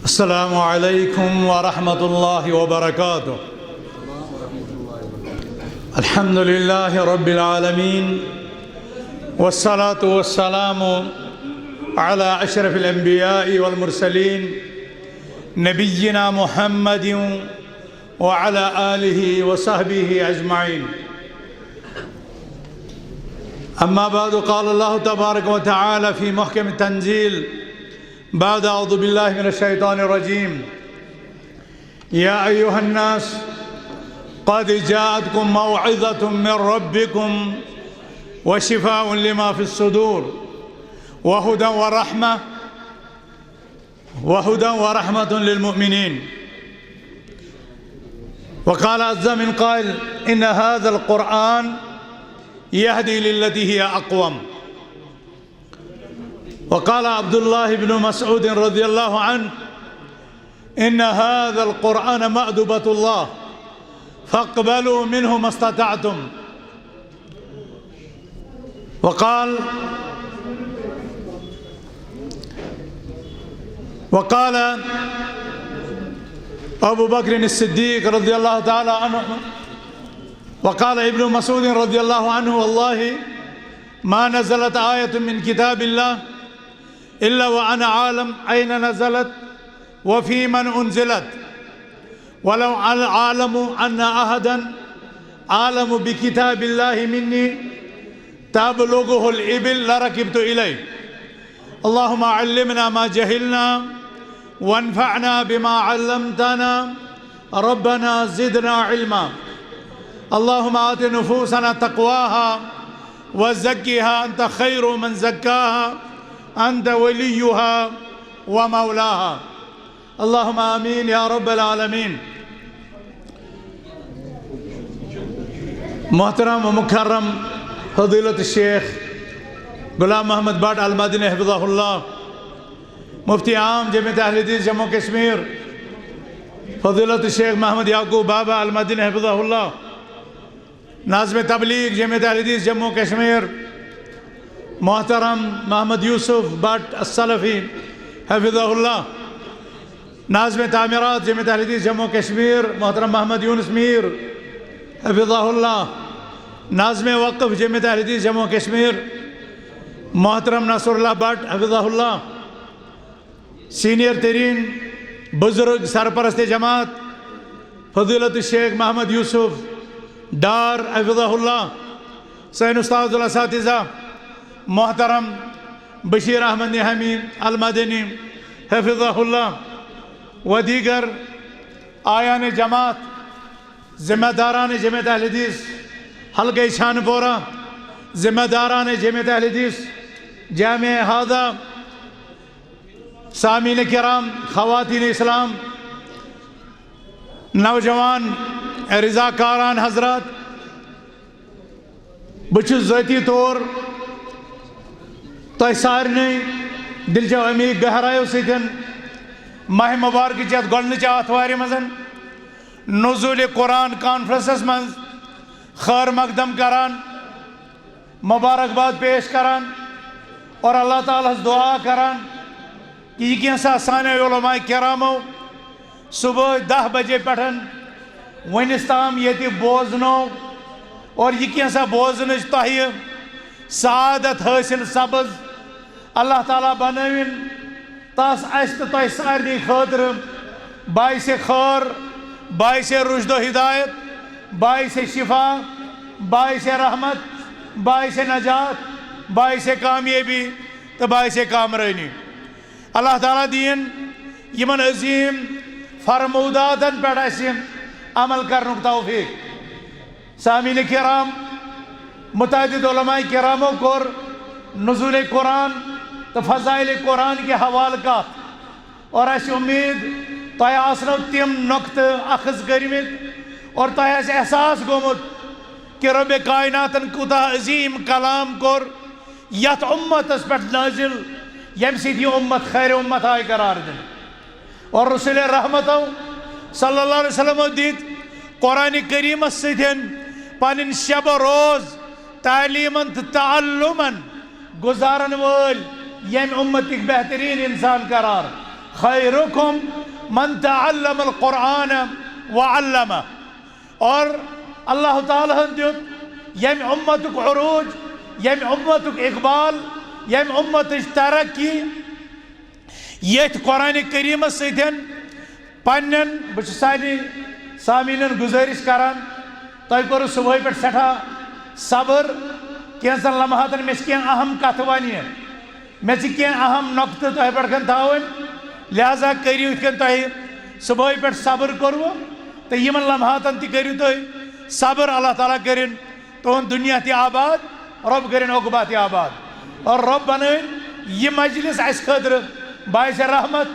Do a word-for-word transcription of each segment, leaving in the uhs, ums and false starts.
السلام عليكم ورحمة الله وبركاته. الحمد لله رب العالمين، والصلاة والسلام على أشرف الأنبياء والمرسلين، نبينا محمد وعلى آله وصحبه أجمعين. أما بعد، قال الله تبارك وتعالى في محكم التنزيل بعد أعوذ بالله من الشيطان الرجيم: يا أيها الناس، قد جاءتكم موعظة من ربكم وشفاء لما في الصدور وهدى ورحمة، وهدى ورحمة للمؤمنين. وقال عز من قائل: إن هذا القرآن يهدي للتي هي أقوم. وقال عبد الله بن مسعود رضي الله عنه: إن هذا القرآن مأدبة الله، فاقبلوا منه ما استطعتم. وقال، وقال أبو بكر الصديق رضي الله تعالى عنه، وقال ابن مسعود رضي الله عنه: والله ما نزلت آية من كتاب الله إلا وأنا عالم أين نزلت وفي من أنزلت، ولو أعلم أن أحدا أعلم بكتاب الله مني تبلغه الإبل لركبت إليه. اللهم علمنا ما جهلنا وانفعنا بما علمتنا. ربنا زدنا علما. اللهم آت نفوسنا تقواها وزكها أنت خير من زكاها أنت وليها ومولاها. اللهم آمين يا رب العالمين. محترم و مکرم فضیلت الشیخ غلام محمد بٹ المدنی حفظہ اللہ، مفتی عام جمعیت اہل حدیث جموں کشمیر فضیلت الشیخ محمد یعقوب بابا المدنی حفظہ اللہ، ناظم تبلیغ جمعیت اہل حدیث جموں کشمیر محترم محمد یوسف بٹ السلفی حفظہ اللہ، ناظم تعمیرات جمعیت اہل حدیث جموں کشمیر محترم محمد یونس میر حفظہ اللہ، ناظم وقف جمعیت اہل حدیث جموں کشمیر محترم نصر اللہ بٹ حفظہ اللہ، سینئر ترین بزرگ سرپرست جماعت فضیلت الشیخ محمد یوسف ڈار حفظہ اللہ، سٲنۍ استاد الاساتذہ محترم بشیر احمد نہامی المدنی حفظہ اللہ و دیگر اعیان جماعت، ذمہ داران جمعیت اہل حدیث حلقہ چھانہ پورہ، ذمہ داران جمعیت اہل حدیث جامع ہذا، سامعین کرام، خواتین اسلام، نوجوان رضاکاران حضرات، بہٕ چھُس ذٲتی طور تۄہہِ سارنٕے دِلچو عمیٖق گہرایو سۭتۍ ماہِ مبارکٕچ یَتھ گۄڈٕنِچہِ آتھوارِ منٛز نزول قرآن کانفرنسس منٛز خٲر مقدم کران، مبارکباد پیش کران اور اللہ تعالیٰ ہس دعا کران کہ یہِ کینٛژھا سانیو علماء کرامو صبح دہ بجے پٮ۪ٹھ وٕنِس تام ییٚتہِ بوزنو اور یہِ کینٛژھا بوزنٕچ تۄہہِ سعادت حٲصِل سپٕز، اللہ تعالیٰ بنٲوِن تس اسہِ تہٕ تۄہہِ سارنٕے خٲطرٕ باعث خٲر، باعث رشد و ہدایت، باعث شفا، باعث رحمت، باعث نجات، باعث کامیٲبی تہٕ باعث کامرٲنی۔ اللہ تعالیٰ دِیِن یِمن عظیٖم فرموداتن پٮ۪ٹھ اسہِ عمل کرنُک توفیق۔ سامعین کرام، متعدد علماء کرامو کوٚر نزول قرآن تہٕ فضائل قرآن کہِ حوالہٕ کتھ، اور اسہِ اُمید تۄہہِ آسنو تِم نۄقطہٕ اخذ کٔرمٕتۍ اور تۄہہِ آسہِ احساس گوٚمُت کہ رب کائناتن کوٗتاہ عظیٖم کلام کوٚر یتھ امتس پٮ۪ٹھ نٲزِل، ییٚمہِ سۭتۍ یہِ امت خیر امت آیہِ قرار دِنہٕ۔ اور رسول رحمتو صلی اللہ علیہ وسلمو دِتۍ قرآن کریمس سۭتۍ پنٕنۍ شب و روز تعلیمن تہٕ تعلمن گزارن وٲلۍ ییٚمہِ امتٕکۍ بہتریٖن انسان قرار۔ خیرکم من تعلم القرآن وعلمہ۔ اور اللہ تعالیٰ ہن دیُت ییٚمہِ امتُک عروج، ییٚمہِ امتُک اقبال، ییٚمہِ امتٕچ ترقی ییٚتھۍ قرآن کریٖمس سۭتۍ۔ پننٮ۪ن، بہٕ چھُس سارنٕے سامعیٖنن گُزٲرِش کران، تۄہہِ کوٚروٕ صبحٲے پٮ۪ٹھ سٮ۪ٹھاہ صبر۔ کینٛژن لمحاتن مےٚ چھِ کینٛہہ اہم کتھٕ وننہِ، مےٚ چھِ کینٛہہ اہم نۄقطہٕ تۄہہِ پٮ۪ٹھ کھن تھاوٕنۍ، لہذا کٔرِو یِتھ کٔنۍ تۄہہِ صبحٲے پٮ۪ٹھ صبر کوٚروٕ، تہٕ یِمن لمحاتن تہِ کٔرِو تُہۍ صبر۔ اللہ تعالیٰ کٔرِن تُہُنٛد دُنیا تہِ آباد، رۄب کٔرِن عقبہ تہِ آباد۔ اور رۄب بنٲوِن یہِ مجلس اَسہِ خٲطرٕ باعث رحمت،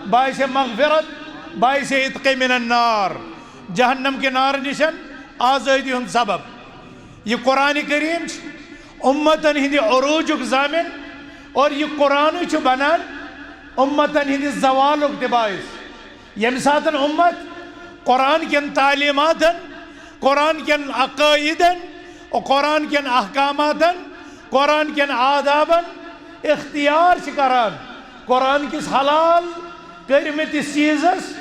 باعث مغفرت، باعث عتق من النار، جہنم کہِ نارٕ نِشن آزٲدی ہُنٛد سبب۔ یہِ قرآن کریم چھُ امتن ہٕنٛدِ عروجُک ضامن، اور یہِ قرآنٕے چھُ بنان امتن ہٕنٛدِ زوالُک تہِ باعث۔ ییٚمہِ ساتن امت قرآن کٮ۪ن تعلیماتن، قرآن کٮ۪ن عقٲیدن، قرآن کٮ۪ن احکاماتن، قرآن کٮ۪ن آدابن اختیار چھِ کران، قرآن کِس حلال کٔرمٕتِس چیٖزس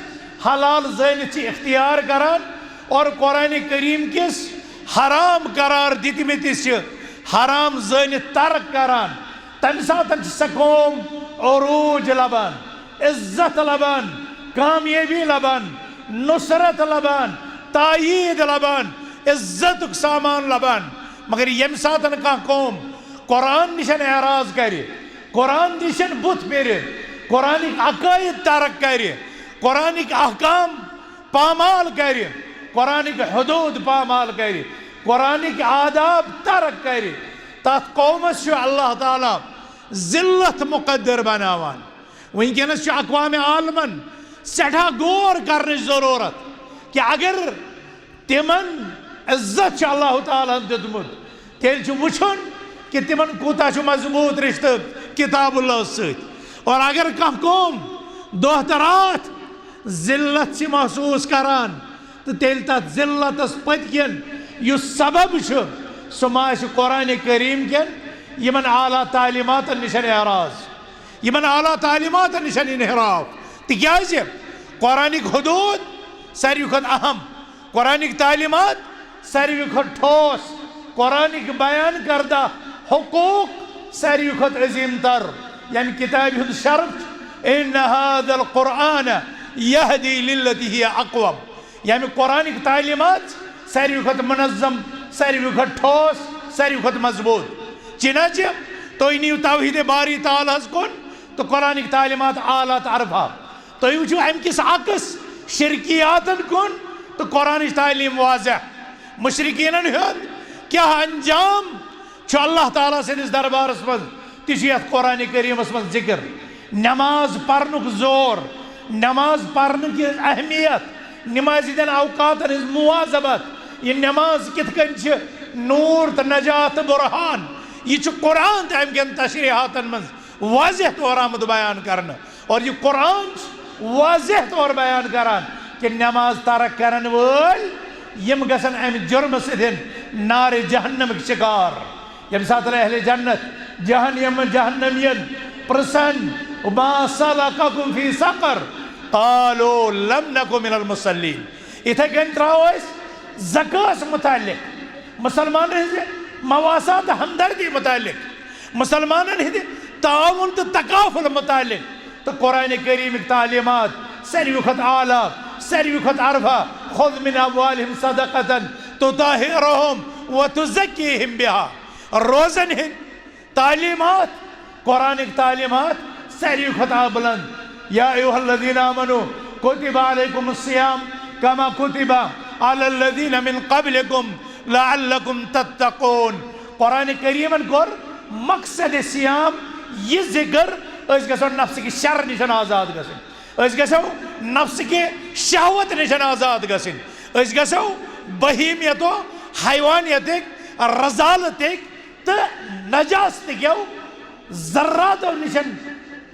حلال زٲنِتھ چھِ اختیار کران، اور قرآن کریم کِس حرام قرار دِتمٕتِس چھِ حرام زٲنِتھ ترک کران، تمہِ ساتن چھِ سۄ قوم عروج لبان، عزت لبان، کامیٲبی لبان، نصرت لبان، تایید لبان، عزتُک سامان لبان۔ مگر ییٚمہِ ساتن کانٛہہ قوم قرآن نِشن اعراض کرِ، قرآن نِشن بُتھ پھِرِ، قرآنٕکۍ عقٲیِد ترک کرِ، قرآنٕکۍ احکام پامال کرِ، قرآنٕکۍ حدوٗد پامال کرِ، قرآنٕکۍ آداب ترک کرِ، تتھ قومس چھُ اللہ تعالیٰ ذلت مقدر بناوان۔ وٕنکیٚنس چھُ اقوام عالمن سٮ۪ٹھاہ غور کرنٕچ ضروٗرت کہِ اگر تِمن عزت چھُ اللہ تعالیٰ ہن دیُتمُت، تیٚلہِ چھُ وٕچھُن کہِ تِمن کوٗتاہ چھُ مضبوٗط رشتہٕ کتاب اللہ سۭتۍ۔ اور اگر کانٛہہ قوم دۄہ تہٕ راتھ ذلت چھِ محسوٗس کران، تہٕ تیٚلہِ تتھ ذلتس پٔتۍ کِنۍ یُس سبب چھُ، سُہ ما آسہِ قرآن کریم کٮ۪ن یِمن اعلیٰ تعلیماتن نِشن اعراض، یِمن اعلیٰ تعلیماتن نِشن انحراف؟ تِکیازِ قرآنٕکۍ حدوٗد ساروی کھۄتہٕ اہم، قرآنٕکۍ تعلیمات ساروی کھۄتہٕ ٹھوس، قرآنٕکۍ بیان کردہ حقوٗق ساروی کھۄتہٕ عظیٖم تر، ییٚمہِ کتابہِ ہُنٛد شرف چھُ، ان هذا القرآن يهدي للتي هي اقوم۔ یعنی قرآنٕکۍ تعلیمات ساروی کھۄتہٕ منظم، ساروی کھۄتہٕ ٹھوس، ساروی کھۄتہٕ مضبوٗط۔ چنانچہ تُہۍ نِیِو توحید باری تعالیٰ ہس کُن تہٕ قرآنٕکۍ تعلیمات اعلیٰ تہٕ ارفع۔ تُہۍ وٕچھِو امہِ کِس عکس شرکیاتن کُن تہٕ قرآنٕچ تعلیٖم واضح۔ مشرکیٖنن ہُنٛد کیٛاہ انجام چھُ اللہ تعالیٰ سٕنٛدِس دربارس منٛز، تہِ چھُ یتھ قرآن کریٖمس منٛز ذکر۔ نماز پرنُک زور، نماز پرنہٕ کِس اہمیت، نمازِ ہٕنٛدٮ۪ن اوقاتن ہٕنٛز مواظبت، یہِ نماز کِتھ کٔنۍ چھِ نوٗر تہٕ نجات تہٕ برہان، یہِ چھُ قرآن تہٕ امہِ کٮ۪ن تشریحاتن منٛز واضح طور آمُت بیان کرنہٕ۔ اور یہِ قرآن چھُ واضح طور بیان کران کہِ نماز ترک کرن وٲلۍ یِم گژھن امہِ جرمہٕ سۭتۍ نارِ جہنمٕکۍ شکار۔ ییٚمہِ ساتہٕ اہلِ جنت جہنم، جہنمین پرژھن، "ما سلککم فی سقر؟ قالوا لم نک من المصلین۔" یِتھے کٔنۍ ترٛاوو أسۍ زکوٰۃ متعلق، مسلمانن ہٕنٛزِ مواسات ہمدردی متعلق، مسلمانن ہٕنٛدِ تعاون تہٕ تکافل متعلق تہٕ قرآن کریمٕکۍ تعلیمات ساروی کھۄتہٕ اعلیٰ، ساروی کھۄتہٕ ارفع، "خذ من اموالہم صدقۃ تطہرہم وتزکیہم بہا۔" روزن ہٕنٛدۍ تعلیمات، قرآنٕکۍ تعلیمات ساروی کھۄتہٕ بلند۔ یا ایھا الذین آمنوا کتب علیکم الصیام کما کتب علی الذین من قبلکم لعلکم تتقون۔ قرآن کریمن کوٚر مقصد صیام یہِ ذکر، أسۍ گژھو نفسٕکہِ شر نِش آزاد گژھٕنۍ، أسۍ گژھو نفسٕکہِ شہوت نِش آزاد گژھٕنۍ، أسۍ گژھو بہیمیتو، حیوانیتٕکۍ، رذالتٕکۍ تہٕ نجاستٕکیو ذراتو نِش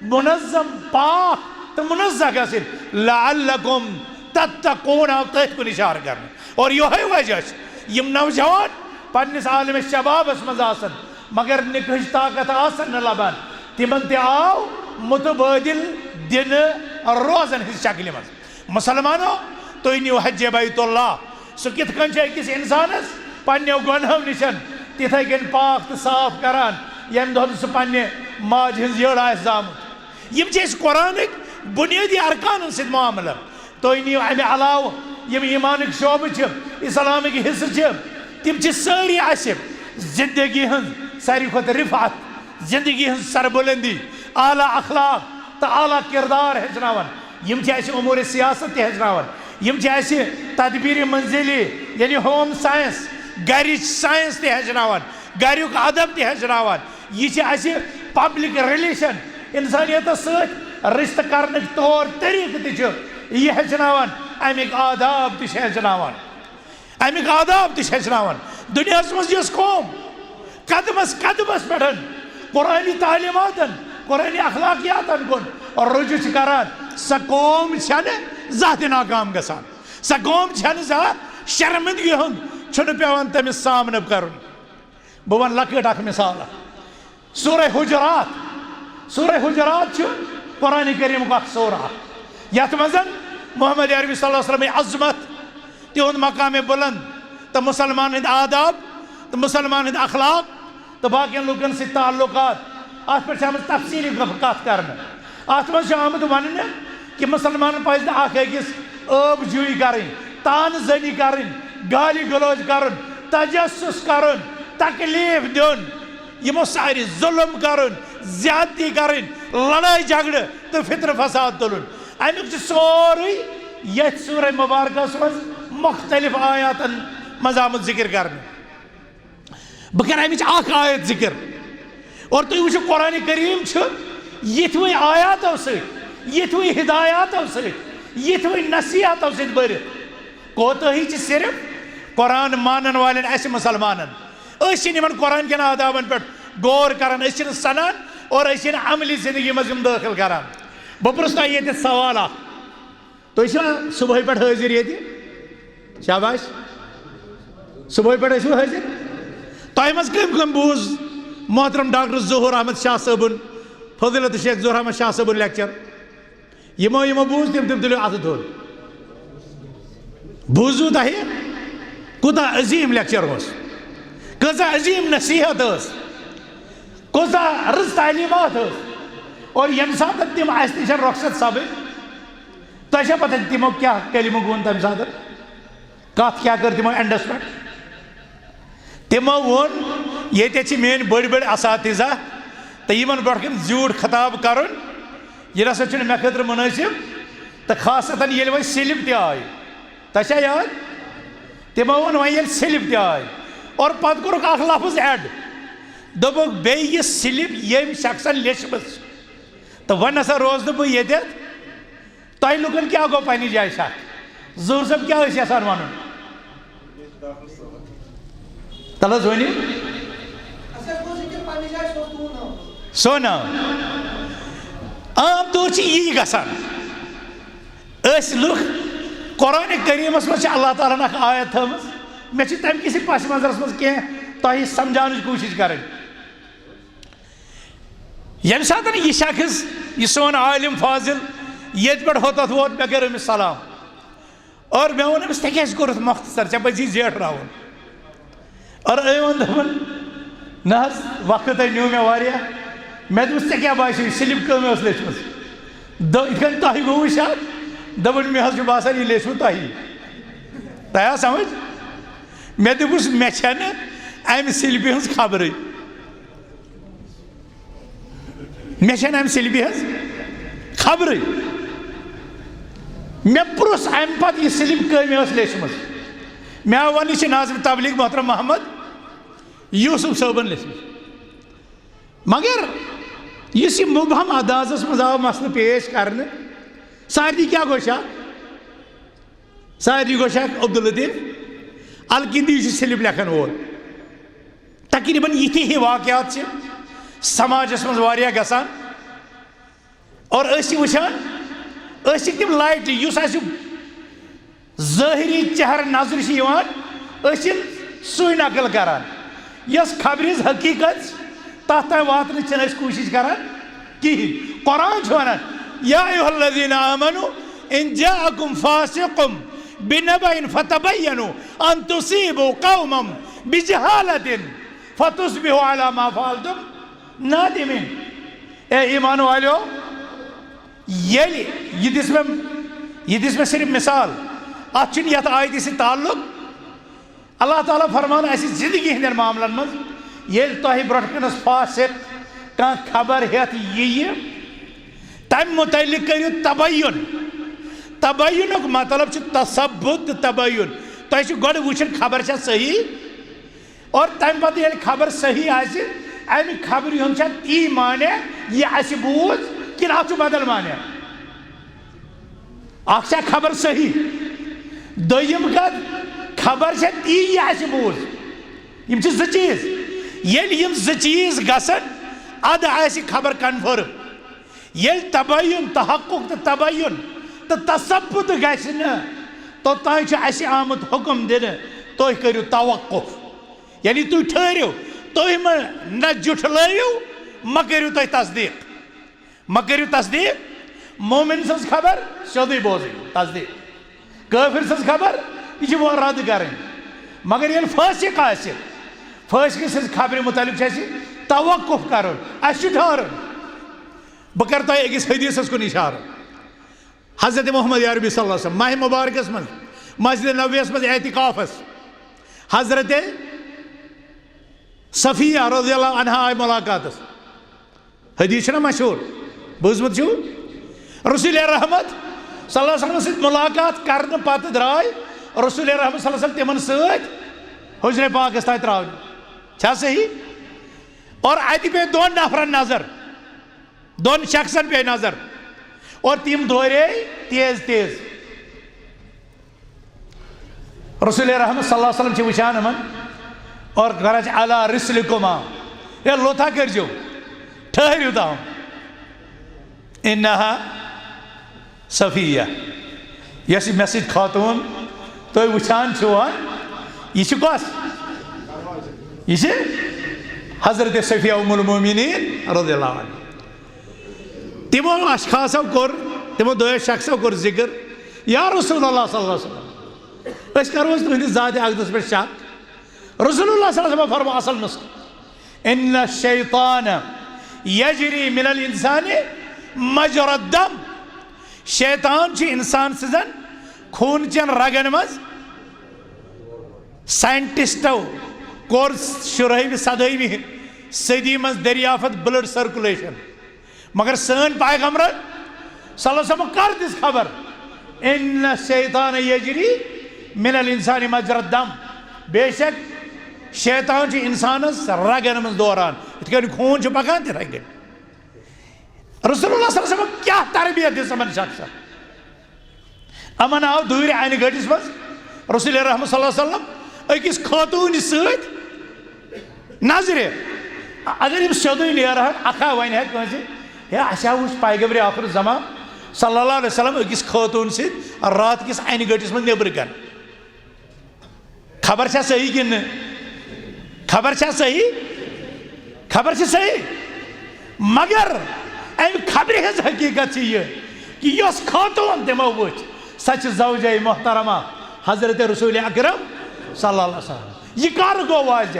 منظم، پاک تہٕ منزہ گژھٕنۍ۔ لعلکم تتقون آو تٔتھۍ کُن اشارٕ کرنہٕ۔ اور یۄہے وجہ چھُ، یِم نوجوان پننِس عالم شبابس منٛز آسن، مگر نکاحٕچ طاقت آسن نہٕ لبان، تِمن تہِ آو متبادل دِنہٕ روزن ہٕنٛز شکلہِ منٛز۔ مسلمانو، تُہۍ نِیِو حجِ بیت اللہ۔ سُہ کِتھ کٔنۍ چھُ أکِس اِنسانس پننیو گۄنہو نِشن تِتھے کٔنۍ پاک تہٕ صاف کران، ییٚمہِ دۄہ سُہ پننہِ ماجہِ ہٕنٛز یٔڑ آسہِ زامُت؟ یِم چھِ أسۍ قرآنٕکۍ بُنیٲدی ارکانن سۭتۍ معاملہٕ۔ تُہۍ نِیِو اَمہِ علاوٕ یِم ایٖمانٕکۍ شعبہٕ چھِ، اِسلامٕکۍ حصہٕ چھِ، تِم چھِ سٲری اَسہِ زندگی ہٕنٛز ساروی کھۄتہٕ رفعت، زندگی ہٕنٛز سربلندی، اعلیٰ اخلاق تہٕ اعلیٰ کردار ہیٚچھناوان۔ یِم چھِ اَسہِ امور سیاست تہِ ہیٚچھناوان۔ یِم چھِ اَسہِ تدبیر منزلی، یعنی ہوم ساینس، گرِچ ساینس تہِ ہیٚچھناوان، گریُک ادب تہِ ہیٚچھناوان۔ یہِ چھِ اَسہِ پبلک ریلیشن، انسانیتس سۭتۍ رشتہٕ کرنٕکۍ طور طریقہٕ تہِ چھِ یہِ ہیٚچھناوان، اَمِکۍ آداب تہِ چھِ ہیٚچھناوان۔ اَمِکۍ آداب تہِ چھِ ہیٚچھناوان۔ دُنیاہَس منٛز یۄس قوم قدمس قدمس پٮ۪ٹھ قرآنی تعلیٖماتن، قرآنی اخلاقیاتن کُن رجوع چھِ کران، سۄ قوم چھَنہٕ زانٛہہ تہِ ناکام گژھان۔ سۄ قوم چھَنہٕ زانٛہہ شرمندگی ہُنٛد چھُنہٕ پٮ۪وان تٔمِس سامنہٕ کرُن۔ بہٕ وَنہٕ لۄکٕٹ اکھ مثال۔ سورہ حجرات، سورہ حجرات چھُ قرآن کریمُک اکھ سورہ، یتھ منٛز محمد عربی صلی اللہ علیہ وسلم عظمت، تِہُنٛد مقام بلند تہٕ مسلمان ہٕنٛدۍ آداب تہٕ مسلمان ہٕنٛدۍ اخلاق تہٕ باقین لوٗکن سۭتۍ تعلقات، اتھ پٮ۪ٹھ چھِ آمٕژ تفصیٖلی کتھ کرنہٕ۔ اتھ منٛز چھُ آمُت وننہٕ کہِ مسلمانن پزِ نہٕ اکھ أکِس ٲب جویی کرٕنۍ، تانہٕ زنی کرٕنۍ، گالی گلوچ کرُن، تجسس کرُن، تکلیف دیُن، یِمو سارے ظلم کرُن، زیادتی کرٕنۍ، لڑٲے جھگڑٕ تہٕ فتنہٕ فساد تُلُن۔ امیُک چھُ سورُے یتھ سورہ مبارکس منٛز مختلف آیاتن منٛز آمُت ذکر کرنہٕ۔ بہٕ کرٕ امِچ اکھ آیت ذکر۔ اور تُہۍ وٕچھِو، قرآن کریم چھُ یِتھوٕے آیاتو سۭتۍ، یِتھوٕے ہدایاتو سۭتۍ، یِتھوٕے نصیحتو سۭتۍ بٔرِتھ۔ کوتٲہی چھِ صرف قرآن مانن والٮ۪ن، اسہِ مسلمانن۔ أسۍ چھِنہٕ یِمن قرآن کٮ۪ن آدابن پٮ۪ٹھ غور کران، أسۍ چھِنہٕ سنان اور أسۍ چھِنہٕ عملی زندگی منٛز یِم دٲخل کران۔ بہٕ پرٛژھٕ تۄہہِ ییٚتٮ۪تھ سوال اکھ۔ تُہۍ چھِوا صُبحٲے پٮ۪ٹھ حٲضِر ییٚتہِ؟ شاباش۔ صُبحٲے پٮ۪ٹھ ٲسِو حٲضِر؟ تۄہہِ منٛز کٔمۍ کٔمۍ بوٗز محترم ڈاکٹر ظہور احمد شاہ صٲبُن، فضیلت شیخ ظہور احمد شاہ صٲبُن لیکچر؟ یِمو یِمو بوٗز، تِم تِم تُلِو اَتھٕ تھوٚد۔ بوٗزوٕ تۄہہِ؟ کوٗتاہ عظیٖم لیکچر اوس، کۭژاہ عظیٖم نصیحت ٲس، کۭژاہ رٕژ تعلیٖمات ٲس۔ اور ییٚمہِ ساتہٕ تِم اَسہِ نِش رۄخصت سپٕدۍ، تۄہہِ چھا پتہ تِمو کیٛاہ کلمہٕ ووٚن تَمہِ ساتہٕ؟ کتھ کیٛاہ کٔر تِمو اینڈس پٮ۪ٹھ؟ تِمو ووٚن، ییٚتہِ چھِ میٛٲنۍ بٔڑۍ بٔڑۍ اساتذہ تہٕ یِمن برٛونٛہہ کَنہِ زیوٗٹھ خطاب کرُن، یہِ نسا چھُنہٕ مےٚ خٲطرٕ مُنٲسِب، تہٕ خاصتاً ییٚلہِ وۄنۍ سِلِپ تہِ آے۔ تۄہہِ چھا یاد؟ تِمو ووٚن، وۄنۍ ییٚلہِ سِلِپ تہِ آے اور پتہٕ کوٚرُکھ اکھ لفظ ایڈ، دوٚپُکھ، بیٚیہِ یہِ سِلِپ ییٚمۍ شخصن لیچھمٕژ، تہٕ وۄنۍ نسا روزٕ نہٕ بہٕ ییٚتٮ۪تھ۔ تۄہہِ لُکن کیٛاہ گوٚو پننہِ جایہِ شک؟ ظہور صٲب کیٛاہ ٲسۍ یژھان ونُن؟ تلہٕ حظ ؤنِو۔ اَسہِ حظ بوٗز یہِ کہِ پننہِ جایہِ سُہ اوس تُہُنٛد ناو۔ سون ناو۔ عام طور چھِ یی گژھان۔ أسۍ لُکھ، قرآن کریٖمس منٛز چھِ اللہ تعالیٰ ہن اکھ آیت تھٲومٕژ، مےٚ چھِ تمہِ کِسٕے پس منظرس منٛز کینٛہہ تۄہہِ سمجھاونٕچ کوٗشِش کرٕنۍ۔ ییٚمہِ ساتہٕ یہِ شخص، یہِ سون عالم فاضل ییٚتہِ پٮ۪ٹھ ہوٚتتھ ووت، مےٚ کٔر أمِس سلام اور مےٚ ووٚن أمِس، "ژےٚ کیٛازِ کوٚرُتھ مۄختصر؟ ژےٚ پَزی زیٹھراوُن۔" اور أمۍ ووٚن، دوٚپُن، "نہ حظ، وقت ہے نیوٗ مےٚ واریاہ۔" مےٚ دوٚپُس، "ژےٚ کیٛاہ باسیو، یہِ سِلِپ کٔمۍ ٲس لیٚچھمٕژ؟" دو-، یِتھ کٔنۍ تۄہہِ گوٚوُ شک، دوٚپُن، "مےٚ حظ چھُ باسان، یہِ لیٚچھمُت تۄہی۔" تۄہہِ آو سمجھ؟ مےٚ دوٚپُس، "مےٚ چھَنہٕ اَمہِ سِلپہِ ہٕنٛز خبرٕے۔" مےٚ چھَنہٕ اَمہِ سِلپہِ ہٕنٛز خبرٕے۔ مےٚ پرُژھ اَمہِ پتہٕ، یہِ سِلپ کٔمۍ ٲس لیٚچھمٕژ؟ مےٚ آو وَننہٕ، یہِ چھِ ناظم تبلیغ محترم محمد یوسف صٲبن لیٚچھمٕژ۔ مگر یُس یہِ مبہم اندازس منٛز آو مسلہٕ پیش کرنہٕ، سارنٕے کیٛاہ گوٚو شک؟ سارنٕے گوٚو شک عبداللطیف الکندی چھُ سِلپ لیکھن وول۔ تقریباً یِتھی ہی واقعات چھِ سماجس منٛز واریاہ گژھان۔ اور أسۍ چھِ وٕچھان، أسۍ چھِ تِم لایٹہٕ، یُس اَسہِ ظٲہری چہرٕ نظرِ چھِ یِوان، أسۍ چھِ سُے نقل کران۔ یۄس خبرِ ہٕنٛز حقیٖقت چھِ، تَتھ تام واتنٕچ چھِنہٕ أسۍ کوٗشِش کران کِہیٖنۍ۔ قرآن چھُ وَنان، يا أيها الذين آمنوا إن جاءكم فاسق بنبأ فتبينوا أن تصيبوا قوما بجهالة فتصبحوا على ما فعلتم نادمين۔ اے ایمان والو، ییٚلہِ، یہِ دِژ مےٚ، یہِ دِژ مےٚ صرف مثال، اتھ چھُنہٕ یتھ آیتہِ سۭتۍ تعلق۔ اللہ تعالیٰ فرمان اسہِ زندگی ہٕنٛدٮ۪ن معاملن منٛز، ییٚلہِ تۄہہِ برٛونٛٹھ کنس فاسق کانٛہہ خبر ہٮ۪تھ یِیہِ، تمہِ متعلق کٔرِو تبین۔ تبینُک مطلب چھُ تثبت تہٕ تبین۔ تۄہہِ چھُ گۄڈٕ وٕچھُن خبر چھا صحیح، اور تمہِ پتہٕ ییٚلہِ خبر صحیح آسہِ، امہِ خبرِ ہُنٛد چھا تی معنی یہِ اسہِ بوٗز، کِنہٕ اتھ چھُ بدل معنی؟ اکھ چھا خبر صحیح، دوٚیِم کتھ، خبر چھا تی یہِ اسہِ بوٗز؟ یِم چھِ زٕ چیٖز۔ ییٚلہِ یِم زٕ چیٖز گژھن، ادٕ آسہِ خبر کنفرم۔ ییٚلہِ تبین، تحقق تہٕ تبین تہٕ تثبت گژھِ نہٕ، توٚتام چھُ اسہِ آمُت حکم دِنہٕ، تُہۍ کٔرِو توقف، یعنی تُہۍ ٹھٔہرِو، تُہۍ مہ نہ جُٹھلٲیِو، مہ کٔرِو تُہۍ تصدیق۔ مہ کٔرِو تصدیق۔ مومن سٕنٛز خبر سیوٚدُے بوزٕنۍ، تصدیق۔ کٲفِر سٕنٛز خبر، یہِ چھِ وۄنۍ رد کرٕنۍ۔ مگر ییٚلہِ فٲسِق آسہِ، فٲسِق سٕنٛز خبرِ مُتعلِق چھُ اَسہِ توقف کرُن، اَسہِ چھُ ٹھہرُن۔ بہٕ کرٕ تۄہہِ أکِس حدیثس کُن اِشارٕ۔ حضرت محمد عربی صلی اللہ علیہ وسلم ماہِ مبارکس منٛز مسجد نبویس منٛز اعتکافس حضرت صفیہ رضی اللہ عنہا آیہِ ملاقاتس۔ حدیث چھُنہ مشہوٗر، بوٗزمُت چھُو؟ رسول رحمت صلی اللہ علیہ وسلم سۭتۍ ملاقات کرنہٕ پتہٕ درٛاے رسول رحمت صلی اللہ علیہ وسلم تِمن سۭتۍ حجرے پاکس تام ترٛاونہِ۔ چھا صحیح؟ اور اتہِ پیٚیہِ دۄن نفرن نظر، دۄن شخصن پیٚیہِ نظر، اور تِم دورے تیز تیز۔ رسول رحمت صلی اللہ علیہ وسلم چھِ وٕچھان یِمن اور کران چھِ، "علی رسلکما"، ہے لوٚت ہا کٔرۍزیو، ٹھٔہرِو تام۔ انہا صفیہ، یۄس یہِ مےٚ سۭتۍ خاتوٗن تُہۍ وٕچھان چھِو، ہا، یہِ چھِ کۄس؟ یہِ چھِ حضرت صفیہ ام المومنین رضی اللہ عنہا۔ تِمو اشخاصو کوٚر، تِمو دۄیو شخصو کوٚر ذکر، یا رسول اللہ صلی اللہ علیہ وسلم، أسۍ کرو حظ تُہنٛدِس ذاتِ اقدس پٮ۪ٹھ شک؟ رسول اللہ صلی اللہ علیہ وسلم فرمو اصل نسخہٕ، ان الشیطان یجری من الانسان مجرى الدم۔ شیطان چھُ انسان سٕنٛزن خوٗن چٮ۪ن رگن منٛز۔ ساینٹسٹو کوٚر شُرہٲیمہِ سدٲیمہِ صدی منٛز دٔریافت بلڈ سرکولیشن، مگر سٲنۍ پیغمبرن صلی اللہ علیہ وسلم کر دِژ خبر، ان الشیطان یجری من الانسان مجرى الدم، بے شک شیطان چھُ انسانس رگن منٛز دوران، یِتھ کٔنۍ خوٗن چھُ پکان تِتھے کٔنۍ۔ رسول اللہ صلی اللہ علیہ وسلم کیٛاہ تربیت دِژ یِمن شخصن؟ یِمن آو دوٗرِ انہِ گٔٹِس منٛز رسول رحمت صلی اللہ علیہ وسلم أکِس خاتوٗنہِ سۭتۍ نظرِ۔ اگر یِم سیوٚدُے نیرہن، اکھا ونہِ ہا کٲنٛسہِ، "ہے، اسہِ ہا وُچھ پیغمبر آخر زمان صلی اللہ علیہ وسلم أکِس خاتوٗن سۭتۍ رات کِس انہِ گٔٹِس منٛز نیٚبرٕ کَنہِ۔" خبر چھا صحیح کِنہٕ نہٕ؟ خبر چھا صحیح؟ خبر چھِ صحیح۔ مگر امہِ خبرِ ہٕنٛز حقیقت چھِ یہِ کہِ یۄس خاتوٗن تِمو وٕچھ، سۄ چھِ زوجہ محترمہ حضرت رسول اکرم صلی اللہ علیہ وسلم۔ یہِ کر گوٚو واضح؟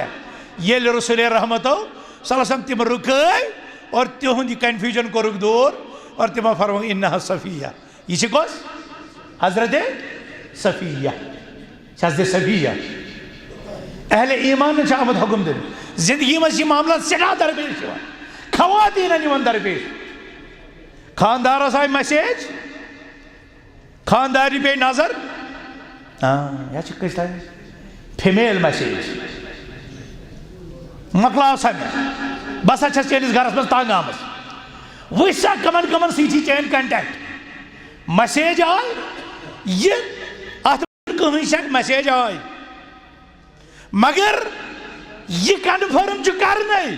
ییٚلہِ رسول رحمتو صلی اللہ علیہ وسلم تِم رُکٲوۍ اور تِہُنٛد یہِ کنفیوجن کوٚرُکھ دوٗر اور تِمو فرموو، "انہا صفیہ۔" یہِ چھِ کۄس؟ حضرت صفیہ۔ چھِ حضرت صفیہ۔ اہل ایمانن چھُ آمُت حکم دِنہٕ۔ زندگی منٛز چھِ یہِ معاملات سٮ۪ٹھاہ درپیش یِوان۔ خواتیٖنن یِوان درپیش۔ خاندارس آیہِ مسیج، خاندارنہِ پیٚیہِ نظر، آ، یہِ چھِ کٲنٛسہِ تام فیمیل مسیج۔ مۄکلاو سا مےٚ، بہٕ ہسا چھَس چٲنِس گرس منٛز تنگ آمٕژ۔ وٕچھ سا کٕمن کٕمن سۭتۍ چھِ چٲنۍ کنٹیکٹ۔ مسیج آے، یہِ اتھ پٮ۪ٹھ کٕہٕنۍ شک، مسیج آے۔ مگر یہِ کنفرم چھُ کرنے،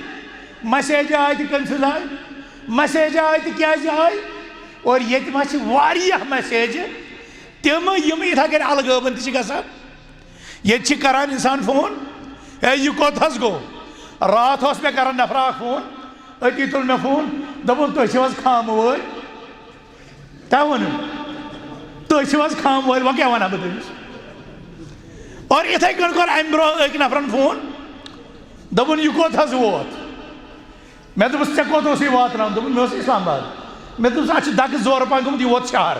مسیج آے تہِ کٔمۍ سٕنٛز آے، مسیج آے تہِ کیازِ آے؟ اور ییٚتہِ ما چھِ واریاہ مسیجہِ تِم، یِم یِتھے کٔنۍ الگٲبن تہِ چھِ گژھان۔ ییٚتہِ چھِ کران انسان فون، "ہے، یہِ کوٚت حظ گوٚو؟" راتھ اوس مےٚ کران نفرا اکھ فون، أتی تُل مےٚ فون، دوٚپُن، "تُہۍ چھِو حظ خامہٕ وٲلۍ؟" کیٛاہ وَنو؟ تُہۍ چھِو حظ خام وٲلۍ، وۄنۍ کیٛاہ وَنہٕ بہٕ تٔمِس؟ اور یِتھَے کٔنۍ کوٚر اَمہِ برٛونٛہہ أکۍ نفرَن فون، دوٚپُن، "یہِ کوٚت حظ ووت؟" مےٚ دوٚپُس، "ژےٚ کوٚت اوسُے واتناوُن؟" دوٚپُن، "مےٚ اوس اِسلام آباد۔" مےٚ دوٚپُس، "اَتھ چھِ دَکہٕ زورٕ پَہَن گوٚمُت، یہِ ووت شہر۔"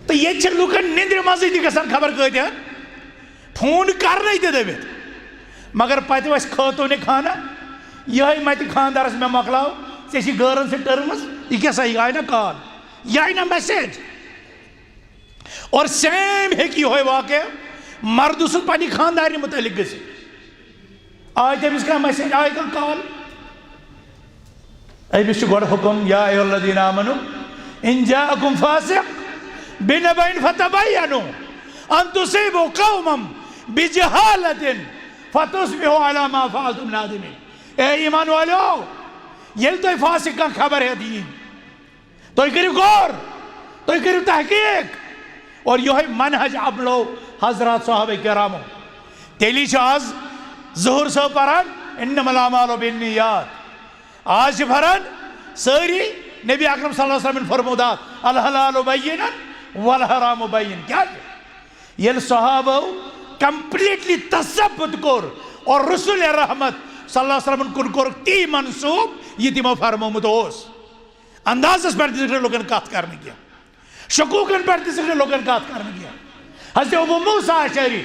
تہٕ ییٚتہِ چھِ لُکَن نِندرِ منٛزٕے تہِ گژھان خبر کۭتیٛاہ۔ فون کرنَے تہِ دٔبِتھ۔ مگر پتہٕ وَسہِ خٲتوٗنہِ خانہ، یِہوٚے مَتہِ خانٛدارَس، "مےٚ مۄکلاو، ژےٚ چھِ غٲرَن سۭتۍ ٹٔرمٕژ، یہِ کیٛاہ سا، یہِ آیہِ نہ کال، یہِ آیہِ نہ message۔" اور same ہیٚکہِ یِہوٚے واقعہ مردٕ سُنٛد پنٛنہِ خانٛدارنہِ مُتعلِق گٔژھِتھ۔ آے تٔمِس کانٛہہ message، آے کانٛہہ کال؟ أمِس چھُ گۄڈٕ حُکُم، "یا ایھا الذین آمنو ان جاءکم فاسق بنبأ فتبینوا ان تصیبوا قوما بجہالۃ فتصبحوا علی ما فعلتم نادمین۔" اے ایمان والو، ییٚلہِ تۄہہِ فاسق کانٛہہ خبر ہٮ۪تھ یی، تُہۍ کٔرِو غور، تُہۍ کٔرِو تحقیق۔ اور یِہوٚے منہج اپنوو حضرات صحابہ کرامو۔ تیٚلی چھِ آز ظہور صٲب پران، "انما الاعمال بالنیات۔" آز چھِ پران سٲری نبی اکرم صلی اللہ علیہ وسلمن فرمودات، "الحلال بین والحرام بین۔" کیٛازِ؟ ییٚلہِ صحابو completely تثبت کوٚر اور رسول رحمت صلی اللہ علیہ وسلمن کُن کوٚرُکھ تی منسوب، یہِ تِمو فرمومُت اوس۔ اندازس پٮ۪ٹھ دِژٕکھ نہٕ لُکن کتھ کرنہٕ کینٛہہ، شکوٗکن پٮ۪ٹھ دِژٕکھ نہٕ لُکن کتھ کرنہٕ کینٛہہ۔ حضرت ابو موسیٰ اشعری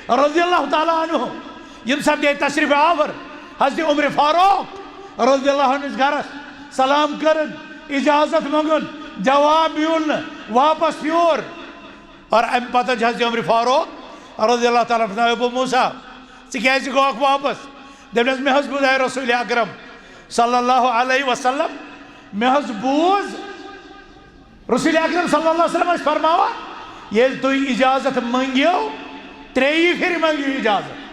رضی اللہ تعالیٰ عنہ، یِم سپدے تشریف آور حضرت عمر فاروق رضی اللہ عنہ ہس گرس، سلام کٔرٕن، اجازت منٛگُن، جواب میوٗل نہٕ، واپس یور۔ اور امہِ پتہٕ چھِ حضرت عمر فاروق رضی اللہ تعالیٰ عنہ فرماوان، "ابو موسیٰ، ژٕ کیٛازِ گوکھ واپس؟" دوٚپنس، "مےٚ حظ بوٗز، اے رسول اکرم صلی اللہ علیہ وسلم، مےٚ حظ بوٗز، رسول اکرم صلی اللہ علیہ وسلم ٲسۍ فرماوان، ییٚلہِ تُہۍ اجازت منٛگِو، ترٛیٚیہِ پھِرِ منٛگِو اجازت۔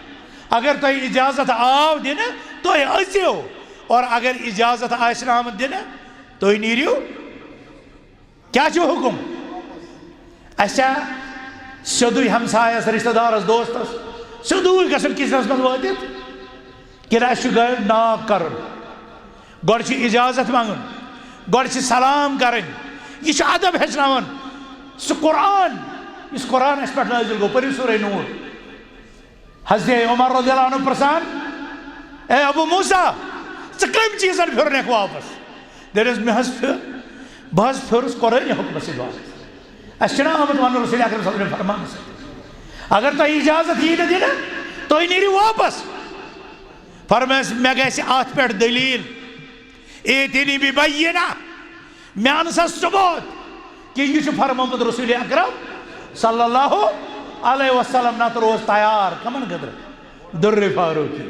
اگر تۄہہِ اجازت آو دِنہٕ، تُہۍ أژِو، اور اگر اجازت آسہِ نہٕ آمُت دِنہٕ، تُہۍ نیٖرِو۔" کیٛاہ چھُ حُکُم؟ اَسہِ چھا سیوٚدُے ہمسایَس، رِشتہٕ دارَس، دوستَس سیوٚدُے گژھُن کِچنَس منٛز وٲتِتھ؟ کِنہٕ اَسہِ چھُ گۄڈٕ knock کَرُن؟ گۄڈٕ چھُ اِجازت منٛگُن، گۄڈٕ چھِ سلام کَرٕنۍ۔ یہِ چھُ ادب ہیٚچھناوان سُہ قرآن، یُس قرآن اَسہِ پٮ۪ٹھ نٲزِل گوٚو۔ پٔرِو سورہ نوٗر۔ حضرت عمر رضی اللہ عنہ پرژھان، "اے ابو موسیٰ، ژٕ کٔمۍ چیٖزن پھیورنکھ واپس؟" دٔپِس، "مےٚ حظ پھیور، بہٕ حظ پھیورُس قرآنِ حُکمس سۭتۍ واپس۔ اَسہِ چھُنہ آمُت وننہٕ رسول اکرم صلی اللہ علیہ وسلم فرمانس سۭتۍ، اگر تۄہہِ اجازت یی نہٕ دِنہٕ، تُہۍ نیٖرِو واپس۔" فرمٲیس، "مےٚ گژھِ اتھ پٮ۪ٹھ دٔلیٖل۔" ایتینی ببینہ، مےٚ اَن سا ثبوت کہِ یہِ چھُ فرمومُت رسول اکرم صلی اللہ علیہ وسلم، نتہٕ روز تیار۔ کمن خٲطرٕ؟ در فاروقی۔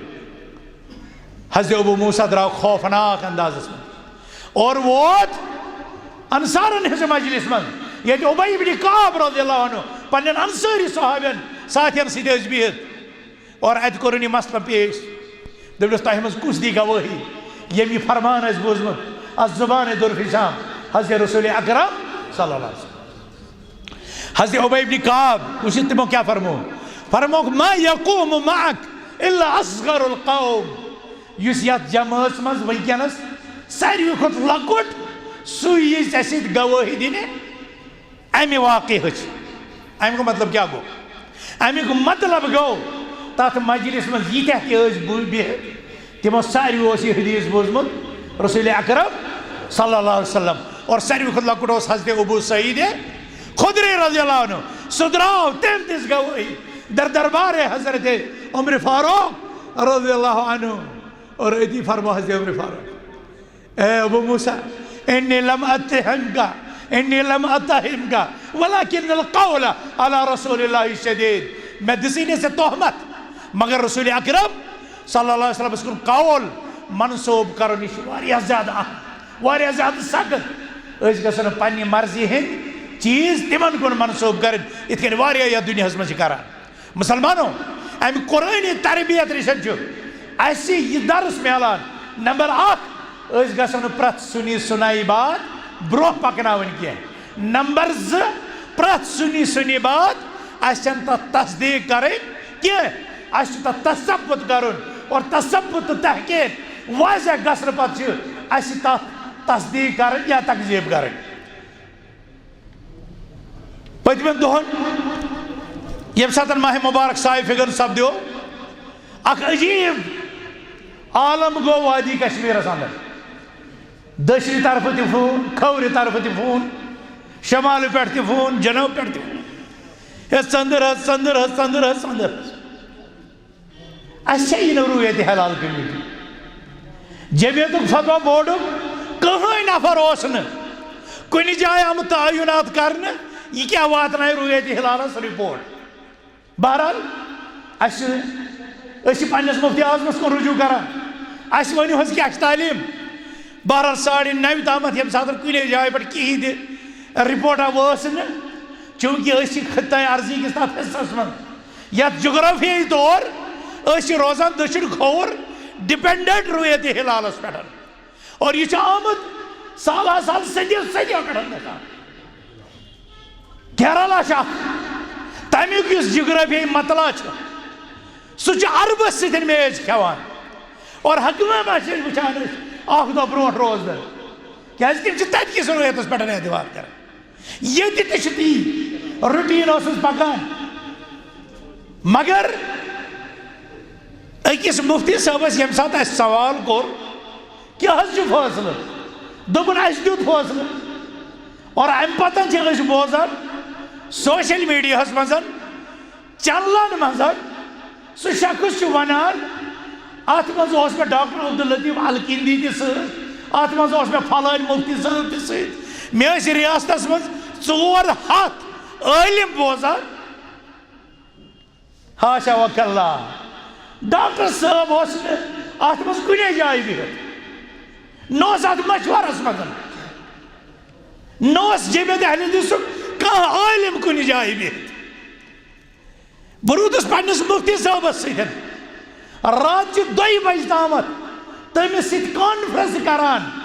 حضرت ابو موسیٰ درٛاو خوفناک اندازس منٛز اور ووت انصارن ہٕنٛزِ مجلس منٛز، ییٚتہِ ابی ابن کعب رضی اللہ عنہ پننٮ۪ن انصٲری صحابین ساتھین سۭتۍ ٲسۍ بِہِتھ۔ اور اتہِ کوٚرُن یہِ مسلہٕ پیش۔ دوٚپنس، "تۄہہِ منٛز کُس دی گوٲہی، ییٚمۍ یہِ فرمان آسہِ بوٗزمُت از زبانِ درفشان حضرت رسول اکرم صلی اللہ علیہ وسلم؟" حضرت ابی ابن کعب، وٕچھِو تِمو کیٛاہ فرمو۔ فرموکھ، "ما یقوم معک الا اصغر القوم۔" یُس یتھ جمٲژ منٛز وٕنکیٚنس ساروی کھۄتہٕ لۄکُٹ، سُے یی ژےٚ سۭتۍ گوٲہی دِنہِ۔ امہِ واقعہٕچ، امیُک مطلب کیٛاہ گوٚو؟ امیُک مطلب گوٚو، تتھ مجلس منٛز ییٖتیٛاہ تہِ ٲسۍ بُ-، بِہِتھ، تِمو ساروِیو اوس یہِ حدیث بوٗزمُت رسول اکرم صلی اللہ علیہ وسلم۔ اور ساروی کھۄتہٕ لۄکُٹ اوس حضرت ابو سعید خدری رضی اللہ عنہ۔ سُہ درٛاو، تٔمۍ دِژ گوٲہی در دربار حضرت عمر فاروق رضی اللہ عنہ۔ اور أتی فرمو حضرت عمر فاروق، اے ابو موسیٰ، انی لم اتہمک، انی لم اتہمک، ولکن القول علی رسول اللہ شدید۔ مےٚ دِژٕے نہٕ ژےٚ تہمت، مگر رسول اکرم صلی اللہ علیہ وسلمس کُن قول منسوب کرُن، یہِ چھُ واریاہ زیادٕ اہم، واریاہ زیادٕ سخت۔ أسۍ گژھن نہٕ پننہِ مرضی ہٕنٛدۍ چیٖز تِمن کُن منسوب کرٕنۍ، یِتھ کٔنۍ واریاہ یتھ دُنیاہس منٛز چھِ کران۔ مسلمانو، امہِ قرآنی تربیت نِش چھُ اسہِ یہِ درس میلان۔ نمبر اکھ، أسۍ گژھو نہٕ پرٛٮ۪تھ سُنی سُنایی بات برٛونٛہہ پکناوٕنۍ کینٛہہ۔ نمبر زٕ، پرٛٮ۪تھ سُنی سُنی بات، اسہِ چھنہٕ تتھ تصدیق کرٕنۍ کینٛہہ، اسہِ چھُ تتھ تثبت کرُن، اور تثبت تہٕ تحقیق واضح گژھنہٕ پتہٕ چھِ اسہِ تتھ تصدیق کرٕنۍ یا تکذیب کرٕنۍ۔ پٔتمٮ۪ن دۄہن ییٚمہِ ساتہٕ ماہِ مبارک صاحب فِگن سپدیو، اکھ عجیب عالم گوٚو وادی کشمیرس اندر۔ دٔچھنہِ طرفہٕ تہِ فون، کھوورِ طرفہٕ تہِ فون، شمالہٕ پٮ۪ٹھ تہِ فون، جنوب پٮ۪ٹھ تہِ فون۔ ہے ژٔنٛدٕر حظ، ژٔنٛدٕر حظ، ژٔنٛدٕر حظ، ژٔنٛدٕر حظ۔ اَسہِ چھےٚ یہِ نہٕ رؤیت ہلال کمیٹی۔ جمعیتُک فتویٰ بورڈُک کٕہٕنۍ نفر اوس نہٕ کُنہِ جایہِ آمُت تعینات کرنہٕ، یہِ کیٛاہ واتنایہِ رؤیت ہلالس رپورٹ۔ بہرحال، اَسہِ چھِ، أسۍ چھِ پننِس مفتی اعظمس کُن رجوع کران۔ اَسہِ ؤنِو حظ، کیٛاہ چھِ تعلیٖم؟ بہرحال، ساڑِ نَوِ تامَتھ ییٚمہِ ساتہٕ کُنے جایہِ پٮ۪ٹھ کِہیٖنۍ تہِ رپورٹا وٲژ نہٕ، چوٗنٛکہِ أسۍ چھِ خطہ ارضی کِس تَتھ حصس منٛز، یَتھ جغرافیٲیی طور أسۍ چھِ روزان دٔچھُن کھووُر، dependent رؤیت ہلالس پٮ۪ٹھ۔ اور یہِ چھُ آمُت سالہ سال صدیو صدیو پٮ۪ٹھ گژھان۔ کیرلا چھُ اکھ، تَمیُک یُس جغرافیٲیی مطلع چھُ، سُہ چھُ عربس سۭتۍ میچ کھٮ۪وان۔ اور حکمہ ما چھِ أسۍ وٕچھان أسۍ اکھ دۄہ برونٛٹھ روزدر، کیازِ تِم چھِ تَتہِ کِس رؤیتس پٮ۪ٹھ اعتبار کران۔ ییٚتہِ تہِ چھِ تی، routine اوسُس پکان۔ مگر أکِس مفتی صٲبس ییٚمہِ ساتہٕ اَسہِ سوال کوٚر، کیٛاہ حظ چھُ فٲصلہٕ؟ دوٚپُن، اَسہِ دیُت فٲصلہٕ۔ اور اَمہِ پتہٕ چھِ أسۍ بوزان social media ہَس منٛز، چینلن منٛز، سُہ شخص چھُ وَنان، اَتھ منٛز اوس مےٚ ڈاکٹر عبداللطیف الکندی تہِ سۭتۍ، اَتھ منٛز اوس مےٚ فلٲنۍ مفتی صٲب تہِ سۭتۍ۔ مےٚ ٲسۍ ریاستس منٛز ژور ہتھ عٲلم بوزان۔ حاشا وکلا، ڈاکٹر صٲب اوس نہٕ اتھ منٛز کُنے جایہِ بِہِتھ، نہ اوس اتھ مشورس منٛز، نہ اوس جمعیت اہل حدیثُک کانٛہہ عٲلم کُنہِ جایہِ بِہِتھ۔ بہٕ روٗدُس پننِس مفتی صٲبس سۭتۍ راتچہِ دۄیہِ بجہِ تامتھ تٔمِس سۭتۍ conference کران۔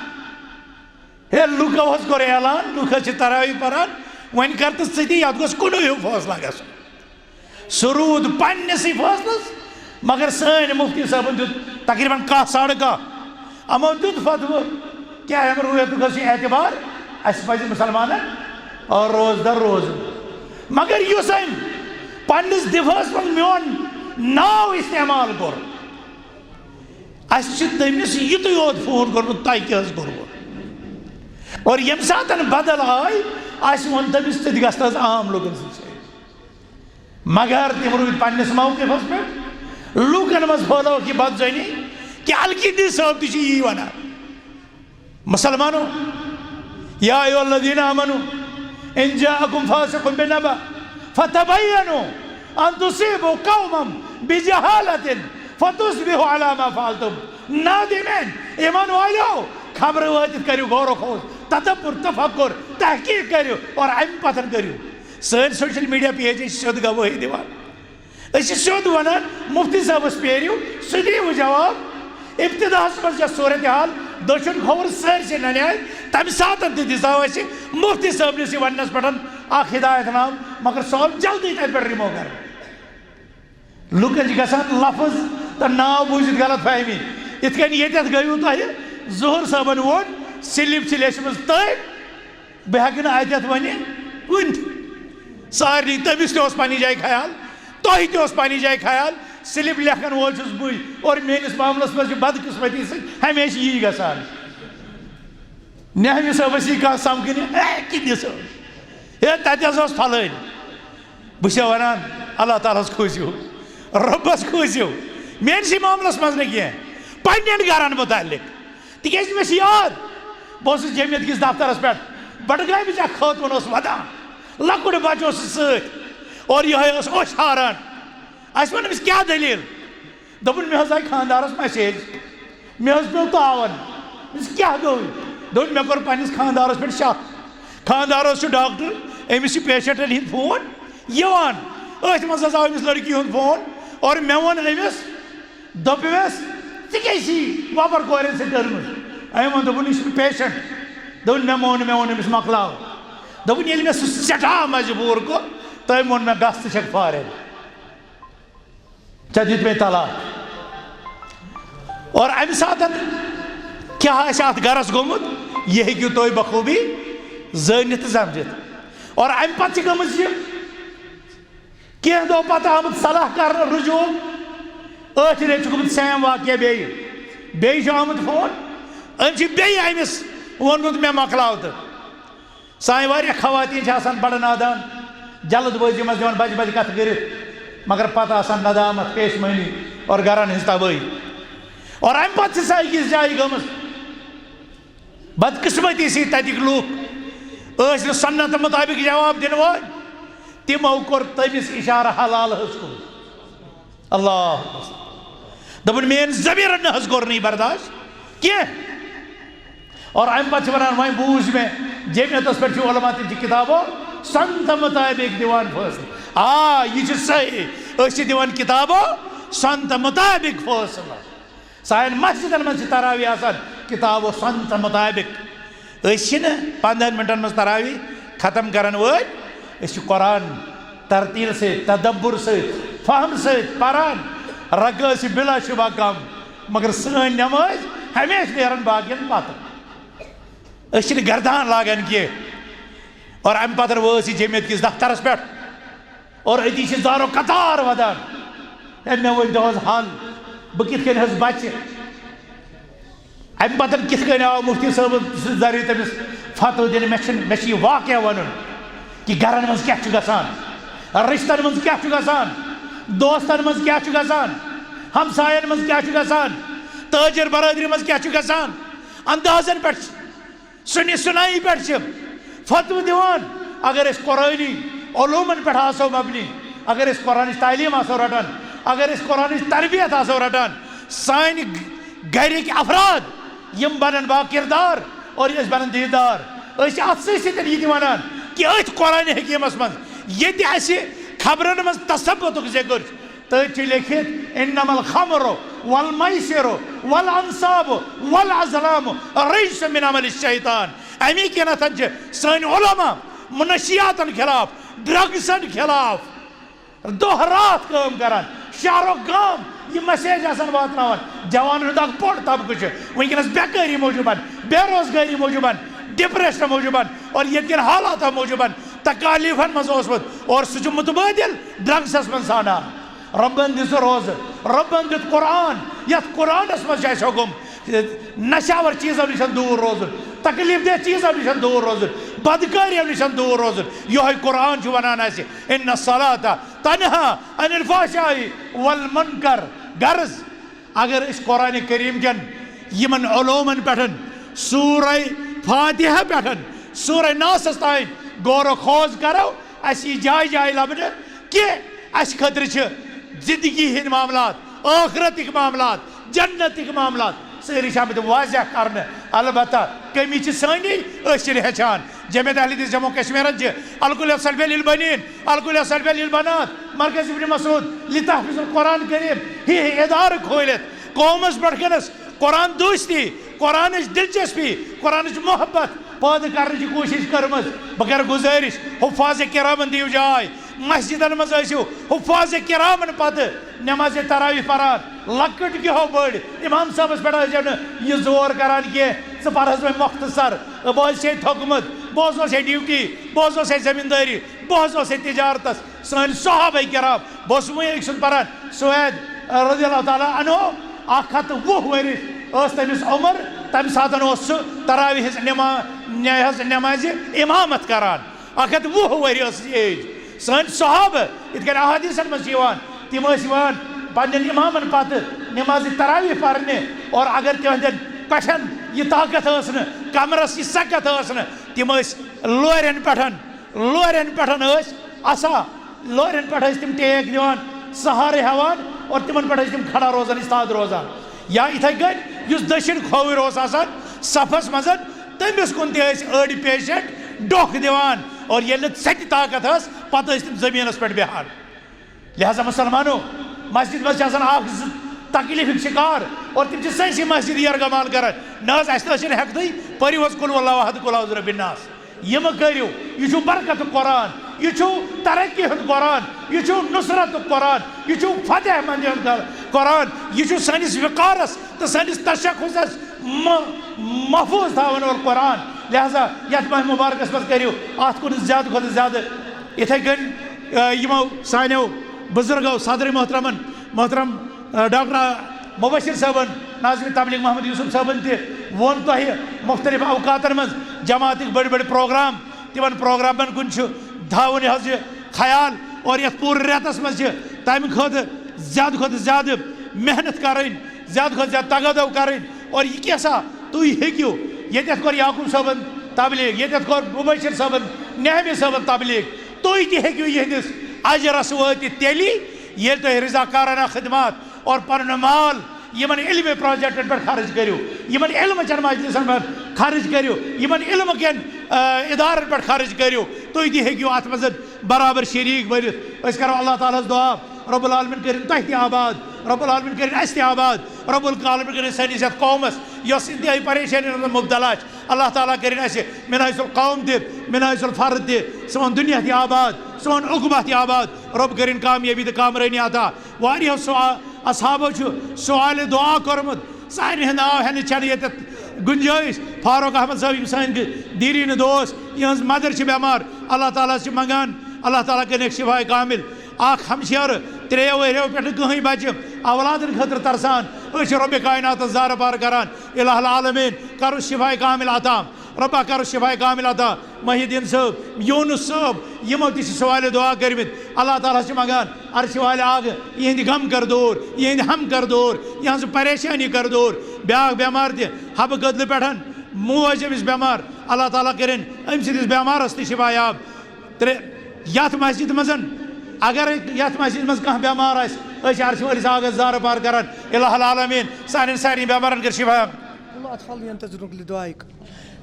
ہے، لُکو حظ کوٚر اعلان، لُکھ حظ چھِ تراویح پران، وۄنۍ کر تہٕ ژٕ تہِ، یتھ گوٚژھ کُنُے ہیوٗ فٲصلہ گژھُن۔ سُہ روٗد پننِسٕے فٲصلس، مگر سٲنۍ مفتی صٲبن دیُت تقریباً کاہ ساڑٕ کاہ، یِمو دیُت فتوٕ، کیٛاہ امہِ رؤیتُک حظ چھُ اعتبار، اسہِ پزِ مسلمانن روزدر روزُن۔ مگر یُس أمۍ پننِس دفاعس منٛز میون ناو استعمال کوٚر، اسہِ چھُ تٔمِس یُتُے یوت فون کوٚرمُت، تۄہہِ کیٛاہ حظ کوٚروٕ؟ اور ییٚمہِ ساتہٕ بدل آے، اسہِ ووٚن تٔمِس، ژٕ تہِ گژھ نہٕ حظ عام لُکن سۭتۍ شٲمِل۔ مگر تِم روٗدۍ پننِس موقفس پٮ۪ٹھ، لوٗکن منٛز پھٲلٲوکھ یہِ بدظٲنی کہِ الکندی صٲب تہِ چھُ یی ونان۔ مسلمانو، یا ایھا الذین آمنو ان جاءکم فاسق بنبأ فتبینوا ان تصیبوا قوما بجہالة فتصبحوا علی ما فعلتم نادمین۔ ایمان والو، خبرٕ وٲتِتھ کٔرِو غور و خوض، تدبر، تفکر، تحقیق کٔرِو اور امہِ پتہٕ کٔرِو۔ سٲنۍ social media page چھِ سیوٚد گوٲہی دِوان۔ أسۍ چھِ سیوٚد وَنان، مُفتی صٲبَس پیٲرِو، سُہ دِیِو جواب۔ ابتداہَس منٛز چھےٚ صوٗرتِ حال دٔچھُن کھووُر سٲرسٕے نَنہِ آے، تَمہِ ساتَن تہِ دِژاو اَسہِ مُفتی صٲبنِس یہِ وَننَس پٮ۪ٹھ اَکھ ہدایت نامہٕ، مگر سُہ آو جلدی تَتہِ پٮ۪ٹھ remove کَرنہٕ۔ لُکَن چھِ گژھان لفظ تہٕ ناو بوٗزِتھ غلط فہمی۔ یِتھ کٔنۍ ییٚتٮ۪تھ گٔیوٕ تۄہہِ ظہوٗر صٲبَن ووٚن، slip چھِ لیچھمٕژ تٔمۍ، بہٕ ہٮ۪کہٕ نہٕ اَتٮ۪تھ ؤنِتھ کُنہِ تہِ۔ سارنٕے، تٔمِس تہِ اوس پننہِ جایہِ خیال، تۄہہِ تہِ اوس پننہِ جایہِ خیال۔ slip لیکھن وول چھُس بٕے، اور میٲنِس معاملس منٛز چھِ بدقٕسمتی سۭتۍ ہمیشہِ یی گژھان۔ نہمہِ صٲبس یی کانٛہہ سمکھنہِ، ہے کِنہِ صٲب، ہے تتہِ حظ اوس فلٲنۍ۔ بہٕ چھُسے ونان، اللہ تعالیٰ ہس کھوٗژِو، رۄبس کھوٗژِو، میٲنِسٕے معاملس منٛز نہٕ کینٛہہ، پننٮ۪ن گرن متعلق۔ تِکیٛازِ مےٚ چھِ یاد، بہٕ اوسُس جمعیت کِس دفترس پٮ۪ٹھ، بڈگامِچ اکھ خاتوٗن ٲس ودان، لۄکُٹ بچہٕ اوسُس سۭتۍ، اور یِہوٚے ٲس اوٚش ہاران۔ اَسہِ ووٚن أمِس، "کیٛاہ دٔلیٖل؟" دوٚپُن، "مےٚ حظ آیہِ خانٛدارس message، مےٚ حظ پیوٚو تاون۔" دوٚپمَس، "کیٛاہ گوٚو؟" دوٚپُن، "مےٚ کوٚر پننِس خانٛدارس پٮ۪ٹھ شک۔ خانٛدار حظ چھُ ڈاکٹر، أمِس چھِ پیشنٹن ہِنٛدۍ فون یِوان، أتھۍ منٛز حظ آو أمِس لڑکی ہُنٛد فون، اور مےٚ ووٚن أمِس، دوٚپمَس، 'ژےٚ کیٛازِ چھِ وۄپَر کورٮ۪ن سۭتۍ کٔرمٕژ؟' أمۍ ووٚن، دوٚپُن، 'یہِ چھُ مےٚ patient۔' دوٚپُن، 'مےٚ مون نہٕ، مےٚ ووٚن أمِس، مۄکلاو۔' دوٚپُن، ییٚلہِ مےٚ سُہ سٮ۪ٹھاہ مجبوٗر کوٚر، تٔمۍ ووٚن مےٚ، 'گژھ، ژٕ چھَکھ فارغ، ژےٚ دیُت مےٚ طلاق۔' اور اَمہِ ساتَن کیٛاہ آسہِ اَتھ گَرَس گوٚمُت، یہِ ہیٚکِو تُہۍ بخوٗبی زٲنِتھ تہٕ سَمجِتھ۔ اور امہِ پتہٕ چھِ گٔمٕژ یہِ کینٛہہ دۄہ پتہٕ آمُت صلاح کرنہٕ رجوع۔ ٲٹھِ ریٚتۍ چھُ گوٚمُت سیم واقعہ بیٚیہِ۔ بیٚیہِ چھُ آمُت فون، أمۍ چھِ بیٚیہِ أمِس ووٚنمُت، "مےٚ مۄکلاو تہٕ۔" سانہِ واریاہ خواتین چھِ آسان بڑٕ نادان، جلد بٲزی منٛز دِوان بجہِ بجہِ کتھٕ کٔرِتھ، مگر پتہٕ آسان ندامت، پیشمٲنی اور گرن ہٕنٛز تبٲہی۔ اور امہِ پتہٕ چھِ سۄ أکِس جایہِ گٔمٕژ۔ بدقسمتی سۭتۍ تتِکۍ لوٗکھ ٲسۍ نہٕ سنت مطابق جواب دِنہٕ وٲلۍ، تِمو کوٚر تٔمِس اشارٕ حلالہس کُن۔ اللہ اکبر۔ دوٚپُن، "میٲنۍ ضمیٖرن نہ حظ کوٚر نہٕ یہِ برداشت کینٛہہ۔" اور امہِ پتہٕ چھِ ونان، وۄنۍ بوٗز مےٚ، جمعیتس پٮ۪ٹھ چھِ علماء، تِم چھِ کتابو سنت مطابق دِوان فٲصلہٕ۔ آ، یہِ چھُ صحیح، أسۍ چھِ دِوان کتابو سنت مطابق فٲصلہٕ۔ سانٮ۪ن مسجدن منٛز چھِ تراویح آسان کتاب و سنت مطابق۔ أسۍ چھِنہٕ پنٛدہن منٹن منٛز تراویح ختم کرن وٲلۍ۔ أسۍ چھِ قرآن ترتیل سۭتۍ، تدبر سۭتۍ، فہم سۭتۍ پران۔ رکعت چھِ بلا شبہ کم، مگر سٲنۍ نماز ہمیشہِ نیران باقین پتہٕ۔ أسۍ چھِنہٕ گردان لاگان کینٛہہ۔ اور امہِ پتہٕ وٲژ یہِ جمعیت کِس دفترس پٮ۪ٹھ۔ اور أتی چھِ زارو قطار ودان۔ ہے، مےٚ ؤنۍ تو حظ حل، بہٕ کِتھ کٔنۍ حظ بچہِ؟ امہِ پتہٕ کِتھ کٔنۍ آو مفتی صٲبَس ذٔریعہٕ تٔمِس فتوٕ دِنہٕ؟ مےٚ چھِنہٕ، مےٚ چھُ یہِ واقعہ وَنُن کہِ گرن منٛز کیٛاہ چھُ گژھان، رشتن منٛز کیٛاہ چھُ گژھان، دوستن منٛز کیٛاہ چھُ گژھان، ہمساین منٛز کیٛاہ چھُ گژھان، تٲجر برادری منٛز کیٛاہ چھُ گژھان۔ اندازن پٮ۪ٹھ سُنہِ سُنائی پٮ۪ٹھ چھِ فتوٕ دِوان۔ اگر أسۍ قرآنی علومن پٮ۪ٹھ آسو مبنی، اگر أسۍ قرآنٕچ تعلیٖم آسو رٹان، اگر أسۍ قرآنٕچ تربیت آسو رٹان، سانہِ گ-، گرِکۍ افراد یِم بنن با کردار اور أسۍ بنن دیندار۔ أسۍ چھِ اتھ سۭتۍ سۭتۍ یہِ تہِ ونان کہِ أتھۍ قرآنِ حکیمس منٛز ییٚتہِ اسہِ خبرن منٛز تثبتُک ذکر چھُ، تٔتھۍ چھُ لیکھِتھ، "انما الخمر والمیسر والانصاب والازلام رجس من عمل الشیطان۔" امی کِنتھ چھِ سٲنۍ علماء منشیاتن خلاف، ڈرگسن خلاف دۄہ راتھ کٲم کران۔ شہرو گام یہِ message آسان واتناوان۔ جوانن ہُنٛد اکھ بوٚڑ طبقہٕ چھُ وٕنکیٚنس بیکٲری موٗجوٗبن، بے روزگٲری موٗجوٗبن، ڈپریشن موٗجوٗبن اور ییٚتہِ کٮ۪ن حالاتو موٗجوٗبن تکالیفن منٛز اوسمُت اور سُہ چھُ متبادل ڈرگسس منٛز سانان۔ رۄبن دِژ روزٕ، رۄبن دیُت قرآن، یتھ قرآنس منٛز چھُ اَسہِ حُکم نشاور چیٖزو نِش دوٗر روزُن، تکلیف دہ چیٖزو نِش دوٗر روزُن، بدکٲریو نِش دوٗر روزُن۔ یِہوٚے قرآن چھُ ونان اَسہِ، "ان الصلاۃ تنہا عن الفحشاء والمنکر۔" غرض، اگر أسۍ قرآن کریم کٮ۪ن یِمن علومن پٮ۪ٹھ، سورہ فاتحہ پٮ۪ٹھ سورہ ناسس تام غور و خوض کرو، اَسہِ یی جایہِ جایہِ لبنہٕ کہِ اَسہِ خٲطرٕ چھِ زندگی ہٕنٛدۍ معاملات، ٲخرتٕکۍ معاملات، جنتٕکۍ معاملات سٲری چھِ آمٕتۍ واضح کرنہٕ۔ البتہ کمی چھِ سٲنی، أسۍ چھِنہٕ ہیٚچھان۔ جمعیت اہل حدیث جموں کشمیرن چھِ الکلیہ الثلبیہ للبنین، الکلیہ الثلبیہ للبنات، مرکز ابن مسعود لتحفظ القرآن کریم ہی ادارٕ کھوٗلِتھ قومس برٛونٛہہ کنس قرآن دوستی، قرآنٕچ دلچسپی، قرآنٕچ محبت پٲدٕ کرنٕچ کوٗشش کٔرمٕژ۔ بہٕ کرٕ گُزٲرِش، حفاظ کرامن دِیِو جاے، مسجدن منٛز ٲسِو حفاظ کرامن پتہٕ نماز تراویح پران، لۄکٕٹۍ کیٛاہ ہو بٔڑۍ، امام صٲبس پٮ۪ٹھ ٲسۍزیو نہٕ یہِ زور کران کینٛہہ، "ژٕ پر حظ وۄنۍ مۄختصر، بہٕ حظ چھے تھوٚکمُت، بہٕ حظ اوسے ڈیوٹی، بہٕ حظ اوسے زٔمیٖندٲری، بہٕ حظ اوسے تجارتس۔" سٲنۍ صحابہ کرام، بہٕ اوسُس وۄنۍ أکۍ سُنٛد پران، سوید رضی اللہ تعالیٰ عنہ، اکھ ہتھ وُہ ؤرِش ٲس تٔمِس عمر، تمہِ ساتہٕ اوس سُہ تراویح ہٕنٛز نما-، نہ حظ نمازِ امامت کران، اکھ ہتھ وُہ ؤری ٲسٕس ایج۔ سٲنۍ صحابہٕ، یِتھ کٔنۍ احادیثن منٛز چھِ یِوان، تِم ٲسۍ یِوان پننٮ۪ن امامن پتہٕ نمازِ تراویح پرنہِ، اور اگر تِہنٛدٮ۪ن پٮ۪ٹھن یہِ طاقت ٲس نہٕ، کمرس یہِ سکت ٲس نہٕ، تِم ٲسۍ لورٮ۪ن پٮ۪ٹھ، لورٮ۪ن پٮ۪ٹھ ٲسۍ اسان، لورٮ۪ن پٮ۪ٹھ ٲسۍ تِم ٹیک دِوان، سہارٕ ہٮ۪وان، اور تِمن پٮ۪ٹھ ٲسۍ تِم کھڑا روزان، استاد روزان۔ یا یِتھے کٔنۍ یُس دٔچھِنۍ کھووٕرۍ اوس آسان صفس منٛز، تٔمِس کُن تہِ ٲسۍ أڑۍ پیشنٹ ڈۄکھ دِوان، اور ییٚلہِ نہٕ ژھٮ۪تہِ طاقت ٲس، پتہٕ ٲسۍ تِم زٔمیٖنس پٮ۪ٹھ بیہان۔ لہذا مسلمانو، مسجد منٛز چھِ آسان اکھ زٕ تکلیفٕکۍ شکار، اور تِم چھِ سٲنۍسٕے مسجد یرغمال کران۔ نہ حظ، اسہِ نہ حظ چھِنہٕ ہٮ۪کتھٕے، پٔرِو حظ قل ہو اللہ احد، قل اعوذ برب الناس۔ یہِ مہ کٔرِو، یہِ چھُ برکتُک قرآن، یہِ چھُ ترقی ہُنٛد قرآن، یہِ چھُ نصرتُک قرآن، یہِ چھُ فتح مندی ہُنٛد قرآن، یہِ چھُ سٲنِس وقارس تہٕ سٲنِس تشخصس م-، محفوظ تھاون وول قرآن۔ لہذا یتھ ماہ مبارکس منٛز کٔرِو اتھ کُن زیادٕ کھۄتہٕ زیادٕ۔ یِتھے کٔنۍ، آ، یِمو سانیو بزرگو صدر محترمن، محترم، آ، ڈاکٹر مبشر صٲبن، ناظم تبلیغ محمد یوسف صٲبن تہِ ووٚن تۄہہِ مختلف اوقاتن منٛز جماعتٕکۍ بٔڑۍ بٔڑۍ پروگرام، تِمن پروگرامن کُن چھُ تھاوُن یہِ حظ یہِ خیال، اور یتھ پوٗرٕ رٮ۪تس منٛز چھِ تمہِ کھۄتہٕ زیادٕ کھۄتہٕ زیادٕ محنت کرٕنۍ، زیادٕ کھۄتہٕ زیادٕ تگادو کرٕنۍ۔ اور یہِ کیٛاہ سا تُہۍ ہیٚکِو، ییٚتٮ۪تھ کوٚر یعقوب صٲبن تبلیغ، ییٚتٮ۪تھ کوٚر مبشر صٲبن، نعمت صٲبن تبلیغ، تُہۍ تہِ ہیٚکِو یِہنٛدِس اجرس وٲتِتھ تیٚلی، ییٚلہِ تُہۍ رضاکارانہ خدمات اور پنُن مال یِمن علمی پروجیکٹن پٮ۪ٹھ خرٕچ کٔرِو، یِمن علمہٕ چٮ۪ن مجلسن پٮ۪ٹھ خرٕچ کٔرِو، یِمن علمہٕ کٮ۪ن، آ، ادارن پٮ۪ٹھ خرٕچ کٔرِو، تُہۍ تہِ ہیٚکِو اتھ منٛز برابر شریٖک بٔنِتھ۔ أسۍ کرو اللہ تعالیٰ ہس دعا، رب العالمین کٔرِن تۄہہِ تہِ آباد، رب العالمین کٔرِن اسہِ تہِ آباد، رب العالمین کٔرِن سٲنِس یتھ قومس، یۄس انتہٲیی پریشٲنی منٛز مبتلا چھِ، اللہ تعالیٰ کٔرِن اسہِ من حیث القوم تہِ، من حیث الفرد تہِ، سون دُنیا تہِ آباد، سون عقبہ تہِ آباد۔ رب کٔرِن کامیٲبی تہٕ کامرٲنی عطا۔ واریاہو سوا-، اصحابو چھُ سوالِ دعا کوٚرمُت، سارنٕے ہُنٛد ناو ہٮ۪نٕچ چھَنہٕ ییٚتٮ۪تھ گُنجٲیِش۔ فاروق احمد صٲب، یِم سٲنۍ دیٖریٖن دوس، یِہٕنٛز مدر چھِ بٮ۪مار، اللہ تعالیٰ ہَس چھِ منٛگان، اللہ تعالیٰ کٔرِنَکھ شفاء کامل۔ اکھ ہمشیرٕ، ترٛیٚیو ؤریو پٮ۪ٹھٕ کٕہٕنۍ بچہِ اولادن خٲطرٕ ترسان۔ أسۍ چھِ رۄبِ کائناتس زارٕ پار کران، الہ العالمین، کرُس شفاء کامل عطا۔ رۄبا، کرُس شفاء کامل عطا۔ محی الدین صٲب، یونس صٲب، یِمو تہِ چھِ سوالِ دعا کٔرمٕتۍ۔ اللہ تعالیٰ ہَس چھِ منٛگان، عرشہِ والہِ آگہٕ، یِہِنٛدِ غم کر دوٗر، یِہِنٛدِ ہم کر دوٗر، یِہٕنٛز پریشٲنی کر دوٗر۔ بیٛاکھ بٮ۪مار تہِ، حبہٕ کدلہٕ پٮ۪ٹھ، موج أمِس بٮ۪مار، اللہ تعالیٰ کٔرِنۍ أمۍ سٕنٛدِس بٮ۪مارس تہِ شفا یاب۔ ترٛےٚ، یتھ مسجد منٛز، اگر یتھ مسجد منٛز کانٛہہ بٮ۪مار آسہِ، أسۍ چھِ عرشہِ وٲلِس آگس زارٕ پار کران، الہ العالمین سانٮ۪ن سارنٕے بٮ۪مارن کر شفا۔ کل اطفال ينتظرونك لدعائك۔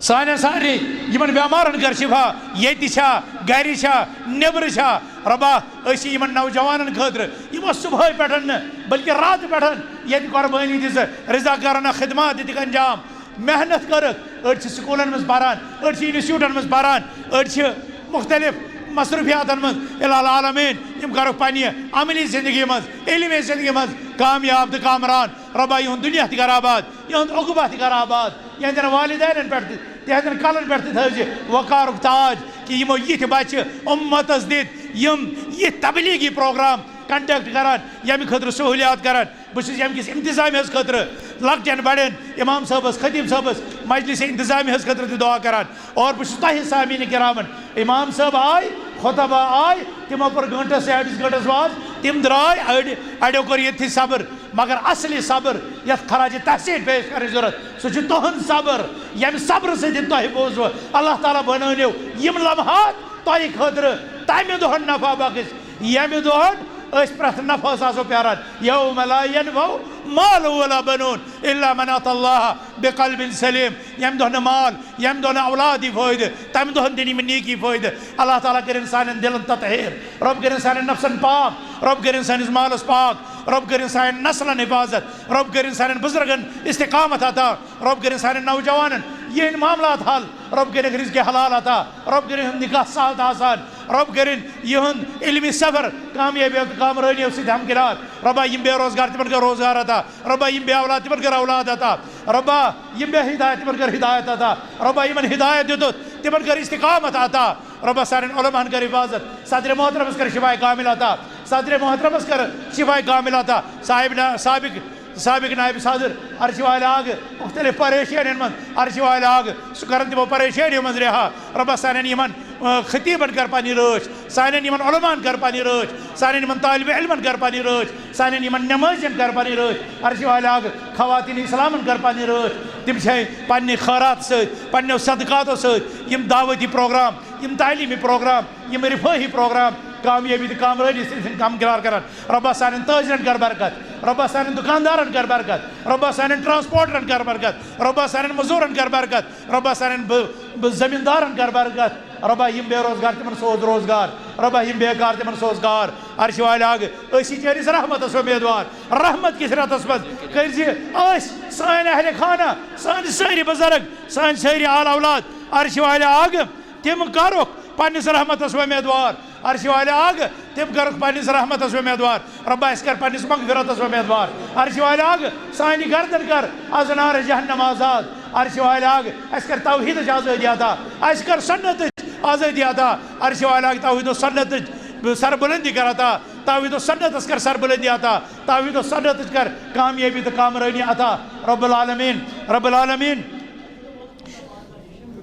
سانٮ۪ن سارنٕے یِمن بٮ۪مارن کر شفا، ییٚتہِ چھا، گرِ چھا، نیبرٕ چھا، رۄبا، أسۍ چھِ یِمن نوجوانن خٲطرٕ، یِمو صبحٲے پٮ۪ٹھ نہٕ بلکہِ راتہٕ پٮ۪ٹھ ییٚتہِ قربٲنی دِژ، رضاکارانہ خدمات دِتِکھ انجام، محنت کٔرٕکھ، أڑۍ چھِ سکوٗلن منٛز پران، أڑۍ چھِ انسٹیٹیوٹن منٛز پران، أڑۍ چھِ مختلف مصروفیاتن منٛز۔ الہ العالمین، یِم کرکھ پننہِ عملی زندگی منٛز، علمی زندگی منٛز کامیاب تہٕ کامران۔ رۄبا، یِہُنٛد دُنیا تہِ کر آباد، یِہُنٛد عقبہ تہِ کر آباد، یِہنٛدٮ۪ن والدینن پٮ۪ٹھ تہِ، تِہنٛدٮ۪ن کلن پٮ۪ٹھ تہِ تھٲوزِ وقارُک تاج، کہِ یِمو یِتھۍ بچہِ امتس دِتۍ، یِم یِتھۍ تبلیغی پروگرام کنڈکٹ کران، ییٚمہِ خٲطرٕ سہولیات کران۔ بہٕ چھُس ییٚمہِ کِس انتظامیہ ہس خٲطرٕ، لۄکٹٮ۪ن بڑٮ۪ن، امام صٲبس، خطیب صٲبس، مجلس انتظامیہ ہس خٲطرٕ تہِ دعا کران۔ اور بہٕ چھُس تۄہہِ سامعین کرامن، امام صٲب آے، خطبہ آے، تِمو کوٚر گٲنٹس یا أڑِس گٲنٹس واز، تِم درٛاے، أڑۍ، اڑیو کوٚر ییٚتھی صبر، مگر اصلی صبر یتھ خراج تحسین پیش کرنٕچ ضرورت، سُہ چھُ تُہُنٛد صبر، ییٚمہِ صبرٕ سۭتۍ تۄہہِ بوٗزوٕ۔ اللہ تعالیٰ بنٲونیو یِم لمحات تۄہہِ خٲطرٕ تمہِ دۄہن نفع بخش، ییٚمہِ دۄہن أسۍ پرٛٮ۪تھ نفعس آسو پیاران۔ یوم لا ينفع مال ولا بنون الا من اتى الله بقلب سليم۔ ییٚمہِ دۄہ نہٕ مال، ییٚمہِ دۄہ نہٕ اولاد یی فٲیدٕ، تمہِ دۄہن دِنۍ یِم نیکی فٲیدٕ۔ اللہ تعالیٰ کٔرِن سانٮ۪ن دِلن تطہیر، رۄب کٔرِن سانٮ۪ن نفسن پاک، رۄب کٔرِن سٲنِس مالس پاک، رۄب کٔرِن سانٮ۪ن نسلن حفاظت، رۄب کٔرِن سانٮ۪ن بزرگن استقامت عطا، رۄب کٔرِن سانٮ۪ن نوجوانن یِہنٛدۍ معاملات حل، رۄب کٔرِن رزقِ حلال عطا، رۄب کٔرِن یِہُنٛد نکاح سہل تہٕ آسان، رۄب کٔرِن یِہُنٛد علمی سفر کامیٲبی تہٕ کامرٲنی سۭتۍ ہمکنار۔ رۄبا، یِم بے روزگار، تِمن کٔر روزگار عطا۔ رۄبا، یِم بے اولاد، تِمن کٔر اولاد عطا۔ رۄبا، یِم بے ہدایت، تِمن کٔر ہدایت عطا۔ رۄبا، یِمن ہدایت دِتُتھ، تِمن کٔر استقامت عطا۔ رۄبا، سانٮ۪ن علماہن کٔر حفاظت، صدر محترمس کٔر شفاء کامل عطا، صدر محترمس کٔر شفاء کامل عطا، صاحب نا-، سابق، سابق نائب صدر عرشہِ والہِ آگہٕ مختلف پریشٲنین منٛز، عرشہِ والہِ آگہٕ سُہ کرن تِمو پریشٲنیو منٛز رہا۔ رۄبا، سانٮ۪ن یِمن، آ، خطیبن کر پننہِ رٲچھ، سانٮ۪ن یِمن علماہن کر پننہِ رٲچھ، سانٮ۪ن یِمن طالب علمن کر پننہِ رٲچھ، سانٮ۪ن یِمن نمٲزین کر پننہِ رٲچھ۔ عرشہِ والہِ آگہٕ خواتین اسلامن کر پننہِ رٲچھ۔ تِم چھِ پننہِ خٲرات سۭتۍ، پننیو صدقاتو سۭتۍ یِم دعوتی پروگرام، یِم تعلیمی پروگرام، یِم رفٲہی پروگرام کامیٲبی تہٕ کامرٲنی سۭتۍ ہمکنار کران۔ رۄبا، سانٮ۪ن تاجرن کر برکت، رۄبا، سانٮ۪ن دُکاندارن کر برکت، رۄبا، سانٮ۪ن ٹرانسپورٹرن کر برکت، رۄبا، سانٮ۪ن مزوٗرن کر برکت، رۄبا، سانٮ۪ن ب-، ب-، زمیٖندارن کر برکت۔ رۄبا، یِم بے روزگار، تِمن سوز روزگار۔ رۄبا، یِم بیکار، تِمن سوز کار۔ عرشہِ والہِ آگہٕ، أسۍ چھِ چٲنِس رحمتس اُمیدوار۔ رحمت کِس رٮ۪تس منٛز کٔرۍ زِ أسۍ، سٲنۍ اہلِ خانہ، سٲنۍ سٲری بُزرگ، سٲنۍ سٲری آل اولاد، عرشہِ والہِ آگہٕ، تِم کرُکھ پننِس رحمتس اُمیدوار۔ عرشہِ والہِ آگہٕ، تِم کرُکھ پننِس رحمتس اُمیدوار۔ رۄبا، اَسہِ کر پننِس مغفرتس اُمیدوار۔ عرشہِ والہِ آگہٕ، سانہِ گردن کر از نار جہنم آزاد۔ عرش والے اکھ، اَسہِ کر توحیدٕچ آزٲدی عطا، اَسہِ کر سنتٕچ آزٲدی عطا۔ عرش والے اکھ، توحید و سنتٕچ سربلندی کر عطا، توحید و سنتس کر سربلندی عطا، توحید و سنتٕچ کر کامیٲبی تہٕ کامرٲنی عطا۔ رب العالمین، رب العالمین،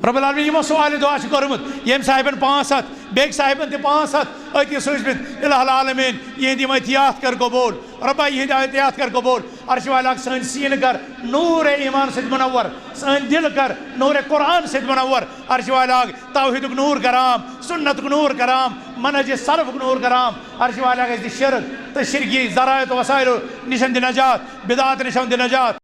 رب العالمین، یِمو سوالہِ دعا چھُ کوٚرمُت، ییٚمۍ صاحبن پانٛژھ ہتھ، بیٚکۍ صاحبن تہِ پانٛژھ ہتھ أتی سوٗزمٕتۍ۔ الہ العالمین، یِہنٛدۍ یِم عطیات کر قبول۔ رۄبا، یِہنٛدۍ عطیات کر قبول۔ عرش والے اکھ، سٲنۍ سیٖنہٕ کر نوٗرے ایمان سۭتۍ منور، سٲنۍ دِل کر نوٗرے قرآن سۭتۍ منور۔ عرش والے اکھ، توحیدُک نوٗر کر عام، سنتُک نوٗر کر عام، منہج سلفُک نوٗر کر عام۔ عرش والے اکھ، اَسہِ دِ شرک تہٕ شرکی ذرائع تہٕ وسائلو نِشن دِ نجات، بدعات نِشن دِ نجات۔